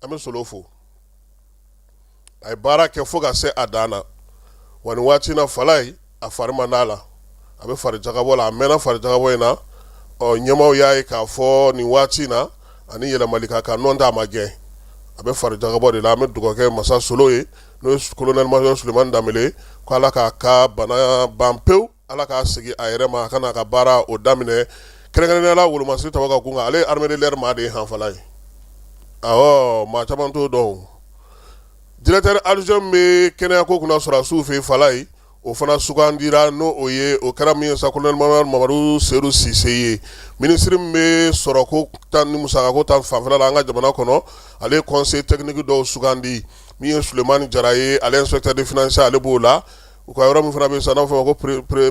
an bɛ Solo fo, a ye baara kɛ fo ka se a dan na. Wa nin waati na, Falayi, a fari man d'a la, a bɛ fari jagabɔ la, a mɛnna fari jagabɔ in na. Ɔ ɲɛmaaw y'a ye k'a fɔ nin waati na ani yɛlɛmali ka kan, nɔ tɛ a ma gɛn, a bɛ fari jagabɔ de la. An bɛ dugawu kɛ Masa Solo ye, n'o ye colonel major Sulemani Danbele, ko Ala k'a ka bana ban pewu, Ala k'a segin a yɛrɛ ma, a ka n'a ka baara o daminɛ, kɛrɛnkɛrɛnnenya la wolomasiri tabaw ka kun kan. Ale ye armée de l'air maa de ye han, Falayi. Awɔ, maa caman t'o dɔn. Directeur adjoint bɛ kɛnɛyako kunna sɔrɔdasiw fɛ, Falayi, o fana sugandira, n'o o ye o kɛra min ye sa, colonel major Mamadu Sedu Sise ye. Minisiri min bɛ sɔrɔko ta ni musakako ta fanfɛla la an ka jamana kɔnɔ, ale ye conseil technique dɔw sugandi. Min ye Sulemani Jara ye, ale inspecteur de finance, ale b'o la. U ka yɔrɔ min fana bɛ yen sa, n'a fɔ ma ko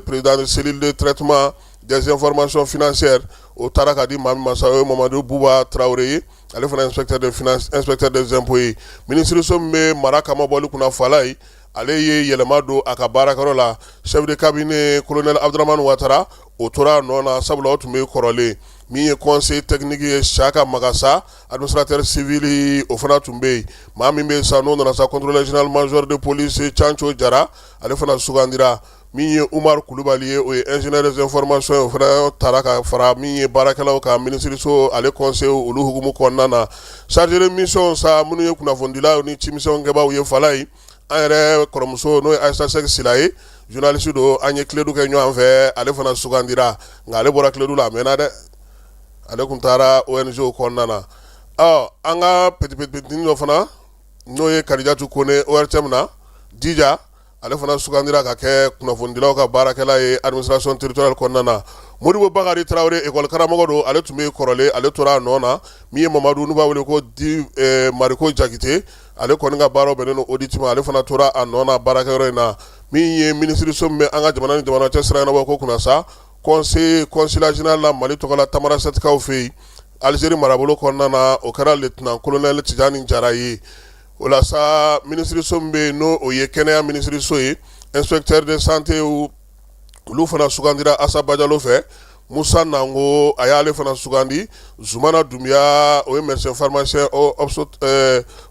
président de cellule de traitement des informations financières, o taara ka di maa min ma sa, o ye Mamadu Buba Tarawele ye, ale fana inspecteur de finance, inspecteur des impôts ye. Minisiriso min bɛ mara kamabɔli kunna, Falayi, ale ye yɛlɛma don a ka baarakɛyɔrɔ la. Chef de cabinet colonel Abdramane Watara, o tora a nɔ na, sabula o tun bɛ kɔrɔlen. Min ye conseil technique ye, Saka Magasa, administrateur civil, o fana tun bɛ yen. Maa min bɛ sa, n'o nana sa, contrôleur général major de police Canco Jara, ale fana sugandira. Min ye Umaru Kulubali ye, o ye ingénieur des informations ye, o fana taara ka fara min ye baarakɛlaw ka minisiriso ale conseil olu hukumu kɔnɔna na. Chargé de mission sa, minnu ye kunnafonidilaw ni cimisɛnkɛbaaw ye, Falayi, an yɛrɛ kɔrɔmuso, n'o ye Ayisa Sɛki Sila ye, journaliste don, an ye Kledu kɛ ɲɔgɔn fɛ, ale fana sugandira. Nka ale bɔra Kledu la a mɛnna dɛ, ale tun taara ONG kɔnɔna na. Ɔ an ka petit-petitnin dɔ fana, n'o ye Kadijatu Kone, ORTM na Dija, ale fana sugandira ka kɛ kunnafonidilaw ka baarakɛla ye administration territoriale kɔnɔna na. Modibo Bakari Tarawele, école karamɔgɔ don, ale tun bɛ kɔrɔlen, ale tora a nɔ na. Min ye Mamadu, n'u b'a wele ko di Mariko Jakite, ale kɔni ka baaraw bɛnnen don audit ma, ale fana tora a nɔ na baarakɛyɔrɔ in na. Min ye minisiriso min bɛ an ka jamana ni jamana cɛ sira ɲɛnabɔ ko kunna sa, conseil consulat général la Mali tɔgɔ la Tamarasɛtikaw fɛ yen, Alizeri marabolo kɔnɔna na, o kɛra lieutenant colonel Tijani Jara ye. O la sa, minisiriso min bɛ yen, n'o o ye kɛnɛya minisiriso ye, inspecteur de santé olu fana sugandira Asa Bajalo fɛ. Musa Nango, a y'ale fana sugandi. Zumana Dunbiya, o ye médecin pharmacien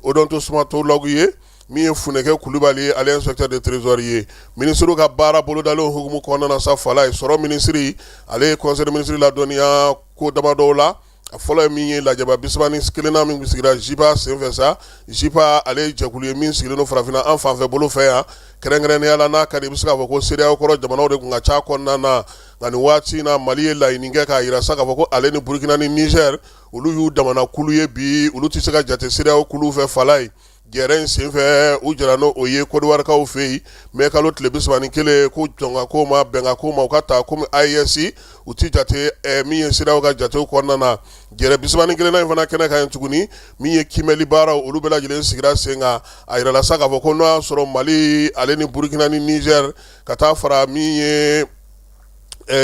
odontostomatologue ye. Min ye Funɛkɛ Kulubali ye, ale inspecteur de trésor ye. Minisiriw ka baara bolodalen hukumu kɔnɔna na sa, Falaye, sɔrɔ minisiri, ale ye conseil des ministres ladɔnniya ko damadɔw la. A fɔlɔ ye min ye, lajɛba 31nan min sigira JIPA senfɛ sa. JIPA, ale ye jɛkulu ye min sigilen don farafinna an fanfɛ bolo fɛ yan, kɛrɛnkɛrɛnnenya la, n'a ka di i bɛ se k'a fɔ ko CEDEAO kɔrɔ jamanaw de tun ka ca kɔnɔna na. Nka nin waati in na, Mali ye laɲini kɛ k'a jira sa k'a fɔ ko ale ni Burukina ni Nizɛri, olu y'u damana kulu ye bi, olu tɛ se ka jate CEDEAO kulu fɛ. Falaye, jɛrɛ in senfɛ, u jɛra n'o ye Kɔdiwarikaw fɛ yen mɛ kalo tile 31, ko jɔnka ko ma bɛnka ko ma, u ka taa komi AES, u tɛ jate min ye CEDEAO ka jatew kɔnɔna na. Jɛrɛ 31nan in fana kɛnɛ kan yen tuguni, min ye kiimɛli baaraw, olu bɛɛ lajɛlen sigira sen kan. A yirala sa k'a fɔ ko n'o y'a sɔrɔ Mali, ale ni Burukina ni Nizɛri, ka taa fara min ye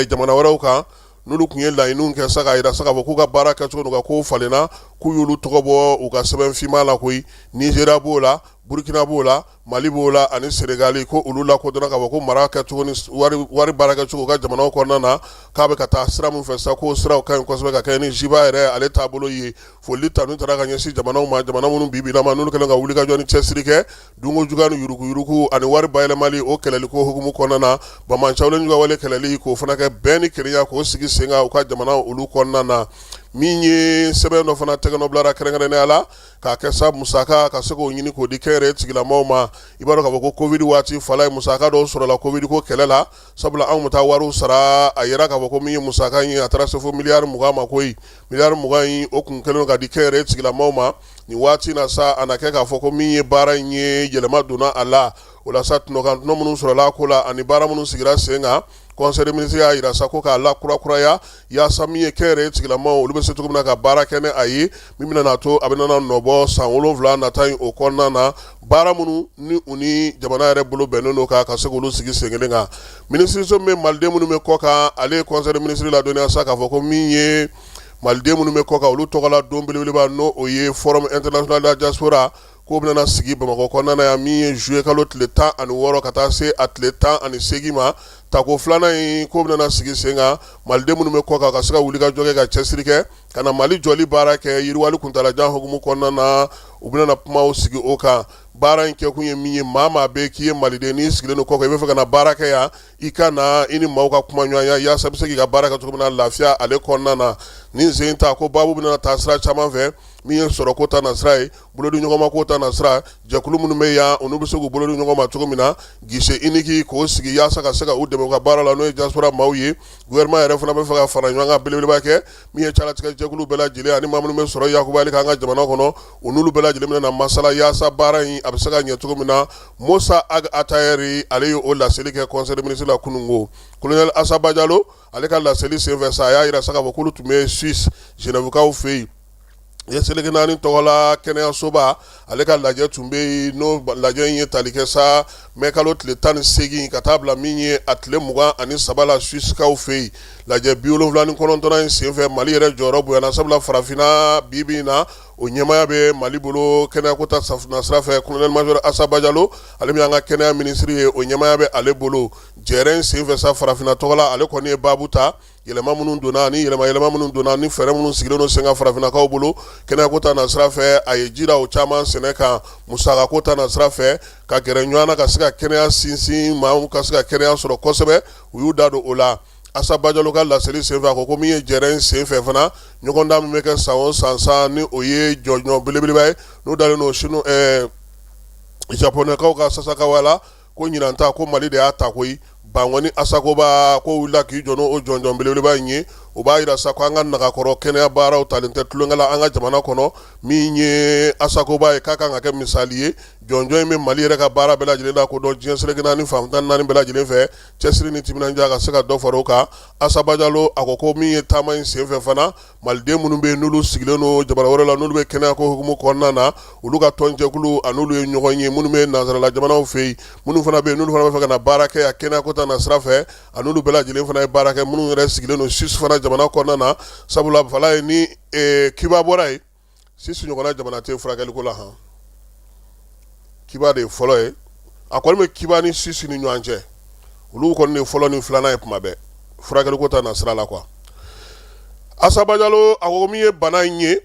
jamana wɛrɛw kan, n'olu tun ye laɲiniw kɛ sa k'a jira sa k'a fɔ k'u ka baara kɛcogo n'u ka kow falenna, k'u y'olu tɔgɔ bɔ u ka sɛbɛn finman la koyi. Nizeriya b'o la, Burukina b'o la, Mali b'o la ani Senegali, ko olu lakodɔnna k'a fɔ ko mara kɛcogo ni wari baara kɛcogo u ka jamanaw kɔnɔna na, k'a bɛ ka taa sira min fɛ sa, k'o siraw ka ɲi kosɛbɛ ka kɛɲɛ ni JIPA yɛrɛ ale taabolo ye. Foli tanu taara ka ɲɛsin jamanaw ma, jamana minnu bi bi in na n'olu kɛlen ka wulikajɔ ni cɛsiri kɛ dunko juguya ni yuruguyurugu ani wari bayɛlɛmali o kɛlɛli ko hukumu kɔnɔna na, banbaanciwale juguya wale kɛlɛli, k'o fana kɛ bɛn ni kelenya k'o sigi sen kan u ka jamana olu kɔnɔna na. Min ye sɛbɛn dɔ fana tɛgɛnɔ bilara kɛrɛnkɛrɛnnenya la k'a kɛ sa musaka ka se k'o ɲini k'o di kɛnyɛrɛye tigilamaw ma. I b'a dɔn k'a fɔ ko covid waati, Falaye, musaka dɔw sɔrɔla covid ko kɛlɛ la, sabula anw bɛ taa wariw sara. A yira k'a fɔ ko min ye musaka in ye, a taara se fo miliyari 20 ma koyi. Miliyari 20 in, o kun kɛlen ka di kɛnyɛrɛye tigilamaw ma. Nin waati na sa, a na kɛ k'a fɔ ko min ye baara in ye, yɛlɛma donna a la. O la sa, tɔnɔkan tɔnɔ minnu sɔrɔla a ko la ani baara minnu sigira sen kan, conseil des ministres y'a jira sa ko k'a la kurakuraya yaasa min ye kɛnyɛrɛye tigilamaw, olu bɛ se cogo min na ka baara kɛ ni a ye, min bɛna to a bɛna nɔbɔ san 7 nata in o kɔnɔna na, baara minnu ni u ni jamana yɛrɛ bolo bɛnnen don ka se k'olu sigi sen kelen kan. Minisiriso min bɛ maliden minnu bɛ kɔ kan, ale ye conseil des ministres ladɔnniya sa k'a fɔ ko min ye maliden minnu bɛ kɔ kan, olu tɔgɔla don belebeleba, n'o o ye forum international de la diaspora, k'o bɛna sigi Bamakɔ kɔnɔna na yan, min ye juillet kalo tile 16 ka taa se a tile 18 ma. Tako filanan in, k'o bɛna sigi sen kan, maliden minnu bɛ kɔ kan ka se ka wulikajɔ kɛ ka cɛsiri kɛ ka na Mali jɔli baara kɛ yiriwali kuntaalajan hukumu kɔnɔna na. U bɛna kumaw sigi o kan. Baara in kɛkun ye min ye, maa maa bɛ k'i ye maliden, n'i sigilen don kɔ kan, i bɛ fɛ ka na baara kɛ yan, i ka na i ni maaw ka kuma ɲɔgɔnya yaasa bɛ se k'i ka baara kɛ cogo min na lafiya ale kɔnɔna na. Nin sen ta ko baabu bɛna taa sira caman fɛ, min ye sɔrɔko ta nasira ye, bolodi ɲɔgɔnma ko ta nasira, jɛkulu minnu bɛ yan, olu bɛ se k'u bolo di ɲɔgɔn ma cogo min na, guichet unique k'o sigi yaasa ka se ka u dɛmɛ u ka baara la, n'o ye diaspora maaw ye. Gouvernement yɛrɛ fana bɛ fɛ ka fara ɲɔgɔn kan belebeleba kɛ min ye calatigɛ jɛkulu bɛɛ lajɛlen ani maa minnu bɛ sɔrɔ yakubali k'an ka jamana kɔnɔ, u n'olu bɛɛ lajɛlen bɛna masala yaasa baara in a bɛ se ka ɲɛ cogo min na. Mosa Ag Atayɛri, ale ye o laseli kɛ conseil des ministres la kununko. Colonel Asa Bajalo, ale ka laseli senfɛ sa, a y'a jira sa k'a fɔ k'olu tun bɛ Suisse Genèvekaw fɛ yen, diɲɛ seleke naani tɔgɔla kɛnɛyasoba, ale ka lajɛ tun bɛ yen. N'o lajɛ in ye tali kɛ sa mɛ kalo tile 18 ka taa bila min ye a tile 23 la Suissekaw fɛ yen. Lajɛ 79nan in senfɛ, Mali yɛrɛ jɔyɔrɔ bonyana, sabula farafinna bi bi in na, o ɲɛmaaya bɛ Mali bolo kɛnɛyako ta nasira fɛ. Colonel major Asa Bajalo, ale min y'an ka kɛnɛya minisiri ye, o ɲɛmaaya bɛ ale bolo. Jɛrɛ in senfɛ sa, farafinna tɔgɔ la, ale kɔni ye baabu ta, yɛlɛma minnu donna ani yɛlɛma yɛlɛma minnu donna ni fɛɛrɛ minnu sigilen don sen kan farafinnakaw bolo kɛnɛyako ta nasira fɛ. A ye ji da o caman sɛnɛ kan, musakako ta nasira fɛ, ka gɛrɛ ɲɔgɔn na ka se ka kɛnɛya sinsin, maaw ka se ka kɛnɛya sɔrɔ kosɛbɛ, u y'u da don o la. Asa Bajalo ka laseli senfɛ, a ko ko min ye jɛrɛ in senfɛ fana, ɲɔgɔndan min bɛ kɛ san o san sa, ni o ye jɔnjɔn belebeleba ye, n'o dalen don sini japonɛkaw ka Sasakawa la, ko ɲinan ta, ko Mali de y'a ta koyi. Bankɔni Asakoba ko wulila k'i jɔ n'o jɔnjɔn belebeleba in ye. O b'a jira sa ko an ka nagakɔrɔ kɛnɛya baaraw talen tɛ tulonkɛ la an ka jamana kɔnɔ. Min ye Asakoba ye, k'a kan ka kɛ misali ye. Jɔnjɔn in bɛ Mali yɛrɛ ka baara bɛɛ lajɛlen la kodɔn diɲɛ seleke naani fan 14 bɛɛ lajɛlen fɛ. Cɛsiri ni timinandiya ka se ka dɔ fara o kan. Asa Bajalo, a ko ko min ye taama in senfɛ fana, maliden minnu bɛ yen n'olu sigilen don jamana wɛrɛ la, n'olu bɛ kɛnɛya ko hukumu kɔnɔna na, olu ka tɔnjɛkulu a n'olu ye ɲɔgɔn ye, minnu bɛ nansarala jamanaw fɛ yen, minnu fana bɛ yen n'olu fana bɛ fɛ ka na baara kɛ yan kɛnɛya ko ta nasira fɛ, a n'olu bɛɛ lajɛlen fana ye baara kɛ, minnu yɛrɛ sigilen don Suisse fana jamana kɔnɔna na. Sabula Falaye, ni Cuba bɔra yen, Suisse ɲɔgɔnna jamana tɛ furakɛliko la han. Cuba de ye fɔlɔ ye, a kɔni bɛ Cuba ni Suisse ni ɲɔgɔn cɛ, olu kɔni de fɔlɔ ni filanan ye kuma bɛɛ furakɛliko ta nasira la quoi. Asa Bajalo, a ko min ye bana in ye,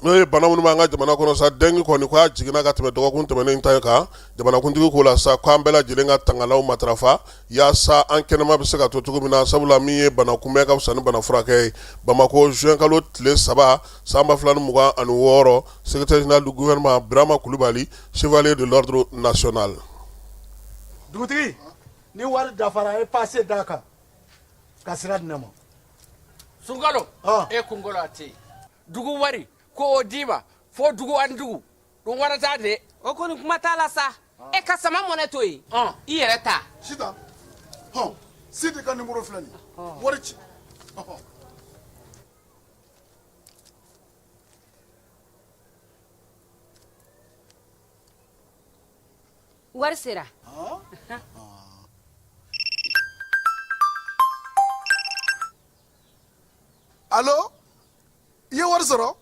N'o ye bana minnu b'an ka jamana kɔnɔ sa, dengue kɔni ko a jiginna ka tɛmɛ dɔgɔkun tɛmɛnen ta kan. Jamanakuntigi ko la sa k'an bɛɛ lajɛlen ka tangalanw matarafa yaasa an kɛnɛma bɛ se ka to cogo min na, sabula min ye bana kunbɛn ka fisa ni bana furakɛ ye. Bamakɔ juin kalo tile 3 san 2026, secrétaire général du gouvernement Birama Kulubali, chevalier de l'ordre national. Dugutigi, ni wari dafara, e pase d'a kan ka sira di ne ma. Sunkalo, e kunkolo a tɛ yen. Dugu wari ko o d'i ma fo dugu ani dugu dun wara t'a de. O kɔni kuma t'a la sa, e ka sama mɔnɛ to yen, i yɛrɛ ta. Sitan, hɔn, Sidi ka nimoro filɛ nin ye, wari ci. Wari sera. Alo, i ye wari sɔrɔ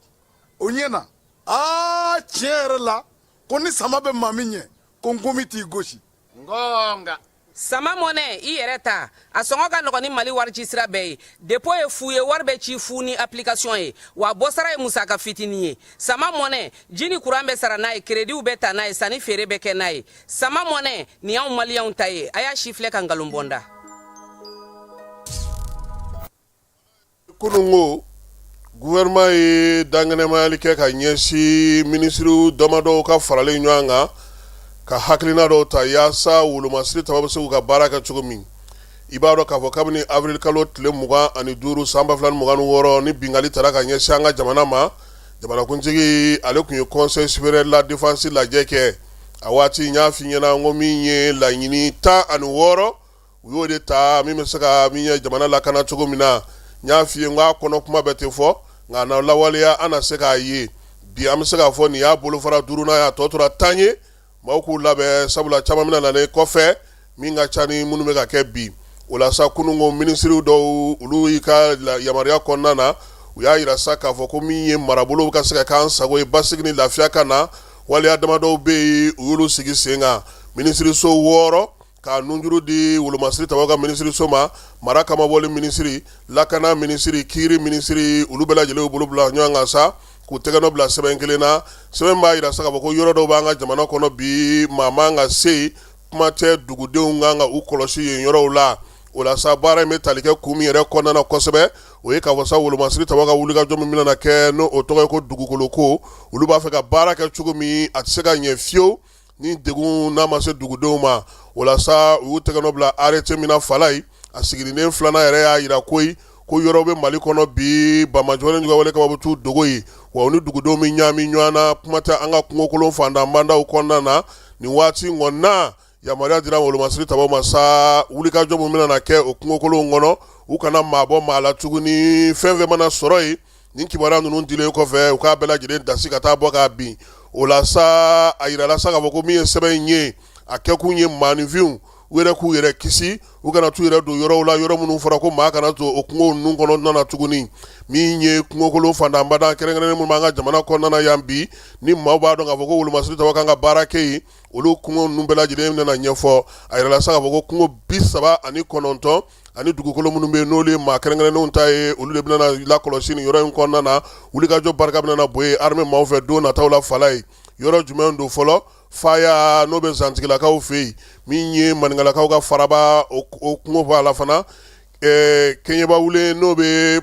o ɲɛ na. Aa, tiɲɛ yɛrɛ la, ko ni sama bɛ maa min ɲɛ, ko nkomi t'i gosi. Ngonga. Sama mɔnɛ, i yɛrɛ ta, a sɔngɔ ka nɔgɔn ni Mali warici sira bɛɛ ye. Dépôt ye fu ye, wari bɛ ci fu ni application ye, wa bɔsara ye musaka fitinin ye. Sama mɔnɛ, ji ni kuran bɛ sara n'a ye, kerediw bɛ ta n'a ye, sanni feere bɛ kɛ n'a ye. Sama mɔnɛ nin y'anw maliyɛnw ta ye, a y'a sifilɛ ka nkalon bɔ n da. Kununko, gouvernement ye dankɛnɛmayali kɛ ka ɲɛsin minisiriw damadɔw ka faralen ɲɔgɔn kan ka hakilina dɔw ta yaasa wolomasiri tabaw bɛ se k'u ka baara kɛ cogo min. I b'a dɔn k'a fɔ kabini avril kalo tile 25 san 2026, ni binkanni tara ka ɲɛsin an ka jamana ma, jamanakuntigi ale tun ye conseil supérieur de la défense lajɛ kɛ. A waati n y'a f'i ɲɛna ko min ye laɲini 16, u y'o de ta min bɛ se ka min ye jamana lakana cogo min na. N y'a f'i ye n k'a kɔnɔ kuma bɛɛ tɛ fɔ, nka na lawaleya an na se k'a ye bi. An bɛ se k'a fɔ nin y'a bolofara duurunan ye, a tɔ tora 10 ye. Maaw k'u labɛn, sabula caman bɛna na ne kɔfɛ min ka ca ni minnu bɛ ka kɛ bi. O la sa, kununko minisiriw dɔw, olu y'i ka yamaruya kɔnɔna na, u y'a jira sa k'a fɔ ko min ye marabolo ka se ka k'an sago ye, basigi ni lafiya ka na, waleya damadɔw bɛ yen, u y'olu sigi sen kan. Minisiriso 6 ka nunjuru di wolomasiri tabaw ka minisiriso ma, mara kamabɔli minisiri, lakana minisiri, kiiri minisiri, olu bɛɛ lajɛlen bolo bila ɲɔgɔn kan sa k'u tɛgɛnɔ bila sɛbɛn kelen na. Sɛbɛn b'a jira sa k'a fɔ ko yɔrɔ dɔw b'an ka jamana kɔnɔ bi, maa man ka se yen, kuma tɛ dugudenw kan ka u kɔlɔsi yen yɔrɔw la. O la sa, baara in bɛ tali kɛ kun min yɛrɛ kɔnɔna na kosɛbɛ, o ye k'a fɔ sa wolomasiri tabaw ka wulikajɔ min bɛna kɛ, n'o o tɔgɔ ye ko dugukolo ko, olu b'a fɛ ka baara kɛ cogo min, a tɛ se ka ɲɛ fiyewu ni degun n'a ma se dugudenw ma. O la sa, u y'u tɛgɛnɔ bila arrêté min na, Falayi, a siginiden filanan yɛrɛ y'a jira koyi ko yɔrɔ bɛ Mali kɔnɔ bi, banbaanciwale juguwale kɛbaaw bɛ t'u dogo yen, wa u ni dugudenw bɛ ɲaami ɲɔgɔn na, kuma tɛ an ka kungokolon fantanbandaw kɔnɔna na. Nin waati in kɔni na, yamaruya dira wolomasiri tabaw ma sa, wulikajɔ min bɛna kɛ o kungokolonw kɔnɔ, u kana maa bɔ maa la tuguni. Fɛn fɛn mana sɔrɔ yen, nin kibaruya ninnu dilen kɔfɛ, u k'a bɛɛ lajɛlen dasi ka taa bɔ k'a bin. O la sa, a yirala sa k'a fɔ ko min ye sɛbɛn in ye, a kɛkun ye maaninfinw u yɛrɛ k'u yɛrɛ kisi, u kana t'u yɛrɛ don yɔrɔw la, yɔrɔ minnu fɔra ko maa kana don o kungo ninnu kɔnɔna na tuguni. Min ye kungokolon fantanbada kɛrɛnkɛrɛnnen minnu b'an ka jamana kɔnɔna na yan bi, ni maaw b'a dɔn k'a fɔ ko wolomasiri tabaw kan ka baara kɛ yen, olu kungo ninnu bɛɛ lajɛlen nana ɲɛfɔ. A yirala sa k'a fɔ ko kungo 39 ani dugukolo minnu bɛ yen, n'olu ye maa kɛrɛnkɛrɛnnenw ta ye, olu de bɛna lakɔlɔsi nin yɔrɔ in kɔnɔna na. Wulikajɔ barika bɛna bɔ yen armée maaw fɛ don nataw la. Falayi, yɔrɔ jumɛn don fɔlɔ? Faya, n'o bɛ zantigilakaw fɛ yen, min ye maninkalakaw ka faraba, o kungo b'a la fana. Kɛɲɛbawule, n'o bɛ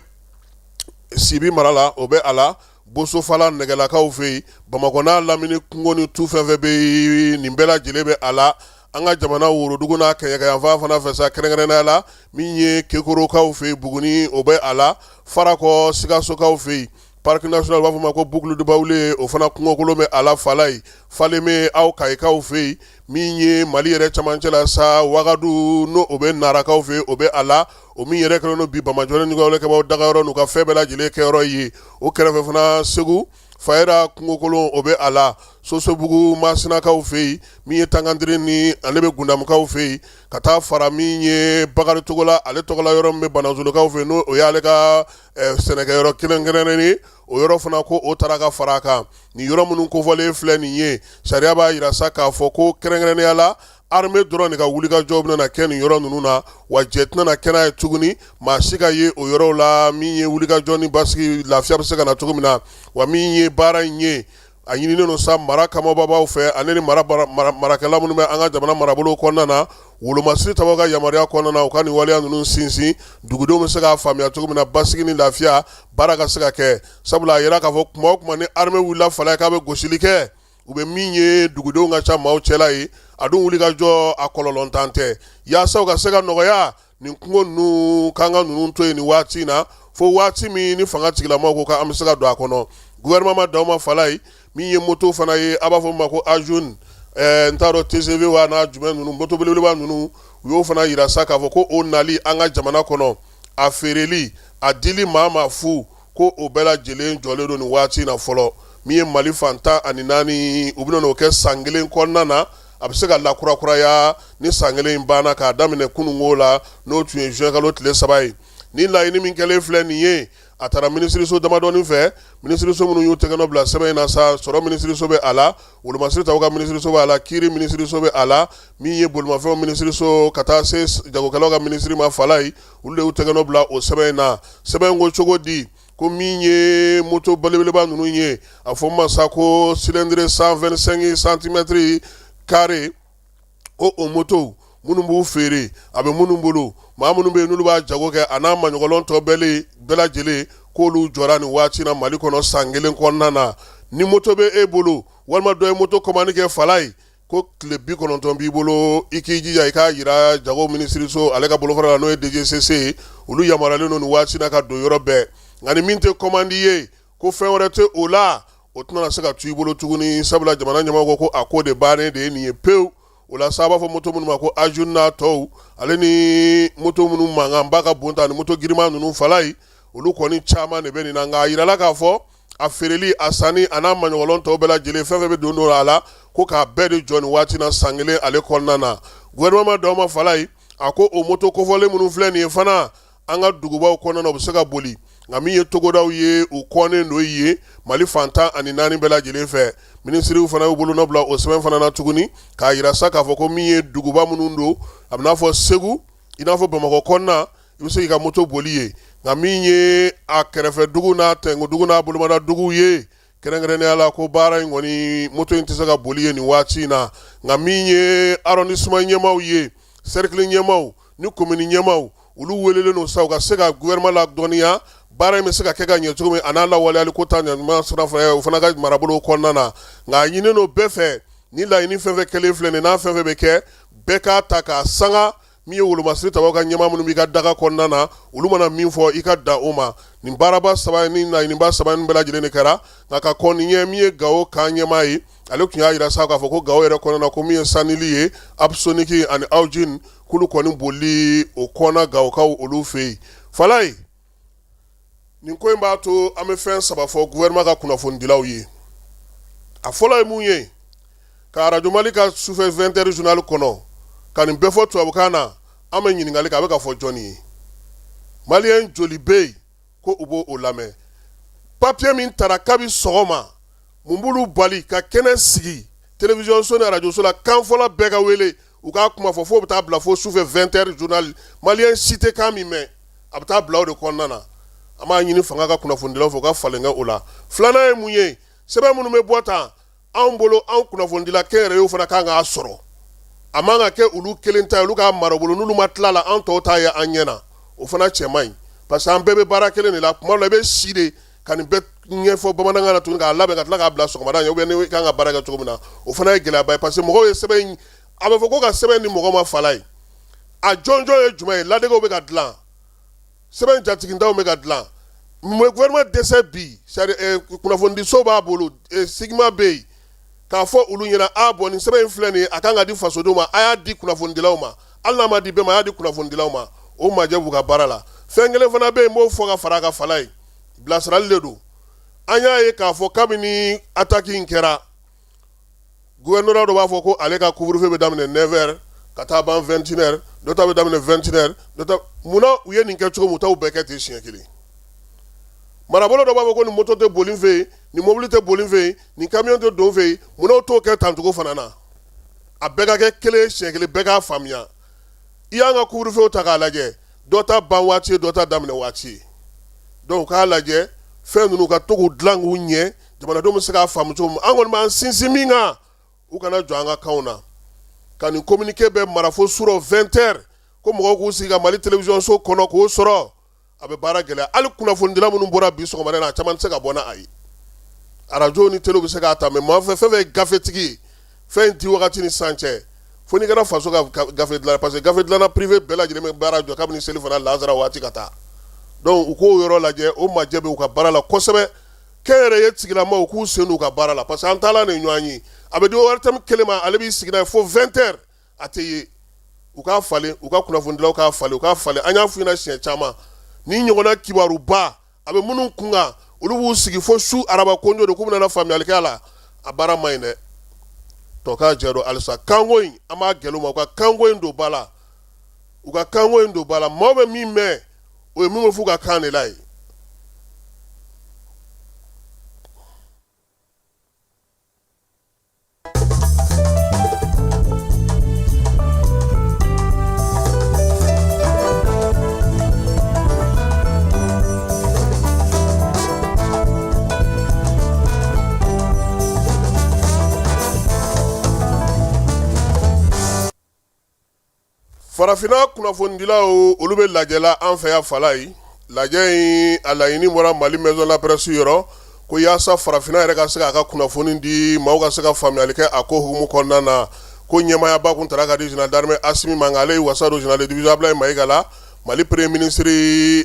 Sibi mara la, o bɛ a la. Bosofala, nɛgɛlakaw fɛ yen. Bamakɔ n'a lamini kungo ni tu fɛn fɛn bɛ yen, nin bɛɛ lajɛlen bɛ a la. An ka jamana worodugu n'a kɛɲɛkayanfan fana fɛ sa, kɛrɛnkɛrɛnnenya la min ye kekorokaw fɛ yen, Buguni, o bɛ a la. Farakɔ, Sikasokaw fɛ yen, parc national, u b'a fɔ ma ko Boucle du Baoulé, o fana kungokolon bɛ a la. Falayi, Falémé, aw Kayikaw fɛ yen, min ye Mali yɛrɛ camancɛ la sa, Wagadu, n'o o bɛ Narakaw fɛ yen, o bɛ a la. O min yɛrɛ kɛlen don bi banbaanciwale kɛbaaw dagayɔrɔ n'u ka fɛn bɛɛ lajɛlen kɛyɔrɔ ye. O kɛrɛfɛ fana, Segu Fayera kungokolon, o bɛ a la. Sosobugu, Masinakaw fɛ yen, min ye Tankandiri ni ale bɛ Gundamukaw fɛ yen, ka taa fara min ye Bakari Togola ale tɔgɔla yɔrɔ min bɛ Banazolokaw fɛ yen, n'o y'ale ka sɛnɛkɛyɔrɔ kɛrɛnkɛrɛnnen ye, o yɔrɔ fana ko o taara ka fara a kan. Nin yɔrɔ minnu kofɔlen filɛ nin ye, sariya b'a jira sa k'a fɔ ko kɛrɛnkɛrɛnnenya la armée dɔrɔn de ka wulikajɔ bɛna kɛ nin yɔrɔ ninnu na wa jɛ tɛna kɛ n'a ye tuguni maa si ka ye o yɔrɔw la min ye wulikajɔ ni basigi lafiya bɛ se ka na cogo min na wa min ye baara in ye a ɲininen don sa mara kamababaw fɛ ani ni marakɛla minnu bɛ an ka jamana marabolo kɔnɔna na wolomasiri tabaw ka yamaruya kɔnɔna na u ka nin waleya ninnu sinsin dugudenw bɛ se k'a faamuya cogo min na basigi ni lafiya baara ka se ka kɛ sabula a yira k'a fɔ kuma o kuma ni armée wulila fala k'a bɛ gosili kɛ u bɛ min ye dugudenw ka ca maaw cɛla ye a dun wulikajɔ a kɔlɔlɔntan tɛ yaasa u ka se ka nɔgɔya nin kungo ninnu k'an ka ninnu to yen nin waati in na fo waati min ni fanga tigilamɔgɔw ko k'an bɛ se ka don a kɔnɔ gouvernement ma dan o ma Falaye min ye moto fana ye a b'a fɔ min ma ko Ajoun n t'a dɔn TGV wa n'a jumɛn ninnu moto belebeleba ninnu u y'o fana yira sa k'a fɔ ko o nali an ka jamana kɔnɔ a feereli a dili maa ma fu ko o bɛɛ lajɛlen jɔlen don nin waati in na fɔlɔ min ye Mali fan 14 u bɛna n'o kɛ san kelen kɔnɔna na a bɛ se ka lakurakuraya ni san kelen in banna k'a daminɛ kununko la n'o tun ye juin kalo tile 3 ye ni laɲini min kɛlen filɛ nin ye a taara minisiriso damadɔnin fɛ minisiriso minnu y'u tɛgɛnɔ bila sɛbɛn in na sa sɔrɔ minisiriso bɛ a la wolomasiri taw ka minisiriso bɛ a la kiiri minisiriso bɛ a la min ye bolimafɛnw minisiriso ka taa se jagokɛlaw ka minisiri ma Falaye olu de y'u tɛgɛnɔ bila o sɛbɛn in na sɛbɛn ko cogo di ko min ye moto belebeleba ninnu ye a fɔ ma sa ko cylindrée 125 centimètres carré ko o moto minnu b'u feere a bɛ minnu bolo maa minnu bɛ yen n'olu b'a jago kɛ a n'a maɲɔgɔnlɔn tɔ bɛɛ lajɛlen k'olu jɔra nin waati na Mali kɔnɔ san kelen kɔnɔna na ni moto bɛ e bolo walima dɔ ye moto commande kɛ Falaye ko tile 90 b'i bolo i k'i jija i k'a jira jago minisiriso ale ka bolofara la n'o ye DGCC ye olu yamaruyalen don nin waati na ka don yɔrɔ bɛɛ nka ni min tɛ commande ye ko fɛn wɛrɛ tɛ o la o tɛna se ka to i bolo tuguni sabula jamana ɲɛmɔgɔ ko a ko de bannen de ye nin ye pewu o la sa a b'a fɔ moto minnu ma ko Ajoun n'a tɔw ale ni moto minnu mankanba ka bon ta ni moto girinman ninnu Falaye olu kɔni caman de bɛ nin na nka a yirala k'a fɔ a feereli a sanni a n'a maɲɔgɔnlɔn tɔw bɛɛ lajɛlen fɛn fɛn bɛ don don a la ko k'a bɛɛ de jɔ nin waati na san kelen ale kɔnɔna na gouvernement ma dan o ma Falaye a ko o moto kofɔlen minnu filɛ nin ye fana an ka dugubaw kɔnɔna na u bɛ se ka boli nka min ye togodaw ye u kɔnnen don yen Mali fan 14 bɛɛ lajɛlen fɛ minisiriw fana y'u bolonɔ bila o sɛbɛn fana na tuguni k'a yira sa k'a fɔ ko min ye duguba minnu don a bɛ n'a fɔ Segu i n'a fɔ Bamakɔ kɔnɔna i bɛ se k'i ka moto boli yen nka min ye a kɛrɛfɛ dugu n'a tɛnku n'a bolomada duguw ye kɛrɛnkɛrɛnnenya la ko baara in kɔni moto in tɛ se ka boli yen nin waati in na nka min ye arrondissement ɲɛmaaw ye cercle ɲɛmaaw ni commune ɲɛmaaw olu welelen don sa u ka se ka gouvernement ladɔnniya baara in bɛ se ka kɛ ka ɲɛ cogo min a n'a lawaleyali ko ta ɲuman sira fɛ o fana ka marabolo kɔnɔna na nka a ɲininen don bɛɛ fɛ ni laɲini fɛn fɛn kɛlen filɛ nin n'a fɛn fɛn bɛ kɛ bɛɛ k'a ta k'a sanga min ye wolomasiri tabaw ka ɲɛmaa minnu b'i ka daga kɔnɔna na olu mana min fɔ i ka dan o ma nin baaraba saba ni laɲiniba saba in bɛɛ lajɛlen de kɛra nka ka kɔn nin ɲɛ min ye Gawo camp ɲɛmaa ye ale tun y'a jira sa k'a fɔ ko Gawo yɛrɛ kɔnɔna na ko min ye Sanili ye Apsonic ani Awjin k'olu kɔni boli o kɔnna Gawokaw olu fɛ yen Falaye nin ko in b'a to an bɛ fɛn saba fɔ gouvernement ka kunnafonidilaw ye a fɔlɔ ye mun ye ka arajo Mali ka sufɛ 20 heures journal kɔnɔ ka nin bɛɛ fɔ tubabukan na an bɛ ɲininkali kɛ a bɛ ka fɔ jɔnni ye maliyɛn joli bɛ yen ko u b'o lamɛn papiye min tara kabi sɔgɔma mun b'olu bali ka kɛnɛ sigi télévision so ni arajo so la kanfɔla bɛɛ ka wele u k'a kuma fɔ fo bɛ taa bila fo sufɛ 20 heures journal maliyɛn si tɛ kan min mɛn a bɛ taa bila o de kɔnɔna na an b'a ɲini fanga ka kunnafonidilaw fɛ u ka falen kɛ o la filanan ye mun ye sɛbɛn minnu bɛ bɔ tan anw bolo anw kunnafonidila kɛnyɛrɛyew fana kan k'a sɔrɔ a man ka kɛ olu kelen ta ye olu k'a mara bolo n'olu ma tila la an tɔw ta ye an ɲɛ na o fana cɛ man ɲi parce que an bɛɛ bɛ baara kelen de la tuma dɔ la i bɛ si de ka nin bɛɛ ɲɛfɔ bamanankan na tuguni k'a labɛn ka tila k'a bila sɔgɔmada ɲɛ ou bien ni kan ka baara kɛ cogo min na o fana ye gɛlɛyaba ye parce que mɔgɔw ye sɛbɛn in a bɛ fɔ ko ka sɛbɛn di mɔgɔ ma Falaye a jɔnjɔn ye jumɛn ye ladegew bɛ ka dilan sɛbɛn jatigintaw bɛ ka dilan mun bɛ gouvernement dɛsɛ bi c'est-à-dire kunnafonidiso b'a bolo SYGMA bɛ yen k'a fɔ olu ɲɛna a bon nin sɛbɛn in filɛ nin ye a kan ka di fasodenw ma a y'a di kunnafonidilaw ma hali n'a ma di bɛɛ ma a y'a di kunnafonidilaw ma o majɛ b'u ka baara la fɛn kelen fana bɛ yen n b'o fɔ ka fara a kan Falaye bilasirali de don an y'a ye k'a fɔ kabini attaque in kɛra gouverneur dɔ b'a fɔ ko ale ka couvre-feu bɛ daminɛ 9 heures ka taa ban 21 heures dɔ ta bɛ daminɛ 21 heures dɔ ta munna u ye nin kɛ cogo min u t'u bɛɛ kɛ ten siɲɛ kelen marabolo dɔ b'a fɔ ko nin moto tɛ boli n fɛ yen nin mobili tɛ boli n fɛ yen nin camion tɛ don n fɛ yen munna u t'o kɛ tancogo fana na. A bɛɛ ka kɛ kelen siɲɛ kelen, bɛɛ k'a faamuya. I y'an ka couvre-feu ta k'a lajɛ, dɔ ta ban waati ye, dɔ ta daminɛ waati ye. Donc k'a lajɛ fɛn ninnu ka to k'u dilan k'u ɲɛ, jamanadenw bɛ se k'a faamu cogo min. An kɔni b'an sinsin min kan, u kana jɔ an ka kanw na ka nin communiqué bɛɛ mara fo surɔ 20 heures, ko mɔgɔw k'u sigi ka Mali télévision so kɔnɔ k'o sɔrɔ. A bɛ baara gɛlɛya. Hali kunnafonidila minnu bɔra bi sɔgɔmada in na, a caman tɛ se ka bɔ n'a ye. Arajo ni télé bɛ se k'a ta, mais maa fɛn fɛn ye gafetigi ye, fɛn in di wagati ni sisan cɛ, fo n'i kɛra faso ka gafe dilan, parce que gafe dilanna privé bɛɛ lajɛlen bɛ baara jɔ kabini selifana lansara waati ka taa. Donc u k'o yɔrɔ lajɛ, o majɛ bɛ u ka baara la kosɛbɛ. Kɛnyɛrɛye tigilamaw k'u sen don u ka baara la, parce que an taala ni ɲɔgɔn ye, a bɛ di ORTM kelen ma, ale b'i sigi n'a ye fo 20 heures, a tɛ ye. U k'a falen, u ka kunnafonidilaw k'a falen, u k'a falen. An y'a f'u ɲɛna siɲɛ caman, ni ɲɔgɔnna kibaruba a bɛ minnu kun kan, olu b'u sigi fo su araba konjo de k'u bɛna faamuyali kɛ a la. A baara man ɲi dɛ. Tɔ k'a jɛ don halisa, kanko in, an b'a gɛlɛn u ma, u ka kanko in don ba la, u ka kanko in don ba la. Maaw bɛ min mɛn, o ye min bɛ f'u ka kan de la ye. Farafinna kunnafonidilaw, olu bɛ lajɛ la an fɛ yan Falayi. Lajɛ in, a laɲini bɔra Mali Maison de la Presse yɔrɔ ko yaasa farafinna yɛrɛ ka se k'a ka kunnafoni di, maaw ka se ka faamuyali kɛ a ko hukumu kɔnɔna na. Ko ɲɛmaayaba kun tara ka di général d'armée Asimi ma, nka ale y'i wasa don général de division Ablaye Mayiga la, Mali premier ministre,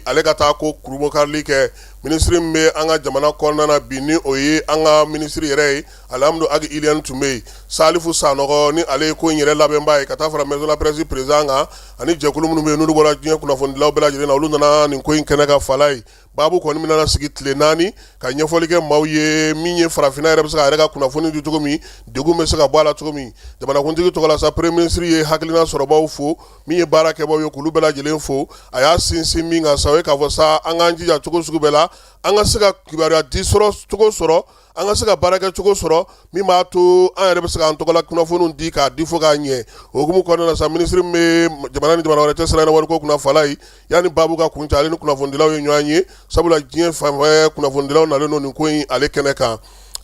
ale ka taa ko kurunbonkarili kɛ. Minisiri min bɛ an ka jamana kɔnɔna na bi, ni o ye an ka minisiri yɛrɛ ye, Alihamudu Agi Iliyɛni tun bɛ yen. Salifu Sanɔgɔ, ni ale ye ko in yɛrɛ labɛnbaa ye, ka taa fara Maison de la Presse président kan, ani jɛkulu minnu bɛ yen n'olu bɔra diɲɛ kunnafonidilaw bɛɛ lajɛlen na, olu nana nin ko in kɛnɛ kan Falayi. Baabu kɔni bɛna sigi tile 4 ka ɲɛfɔli kɛ maaw ye, min ye farafinna yɛrɛ bɛ se k'a yɛrɛ ka kunnafoni di cogo min, degun bɛ se ka bɔ a la cogo min. Jamanakuntigi tɔgɔ la sa, premier ministre ye hakilina sɔrɔbaw fo, min ye baara kɛbaw ye, k'olu bɛɛ lajɛlen fo. A y'a sinsin min kan sa, o ye k'a fɔ sa, an k'an jija cogo sugu bɛɛ la, an ka se ka kibaruya di sɔrɔ cogo sɔrɔ, an ka se ka baarakɛ cogo sɔrɔ min b'a to an yɛrɛ bɛ se k'an tɔgɔla kunnafoniw di k'a di fo k'a ɲɛ. O hukumu kɔnɔna na sa, minisiri min bɛ jamana ni jamana wɛrɛ cɛ sira wariko kunna Falayi, yanni baabu ka kuncɛ, ale ni kunnafonidilaw ye ɲɔgɔn ye, sabula diɲɛ fan bɛɛ kunnafonidilaw nalen don nin ko in ale kɛnɛ kan.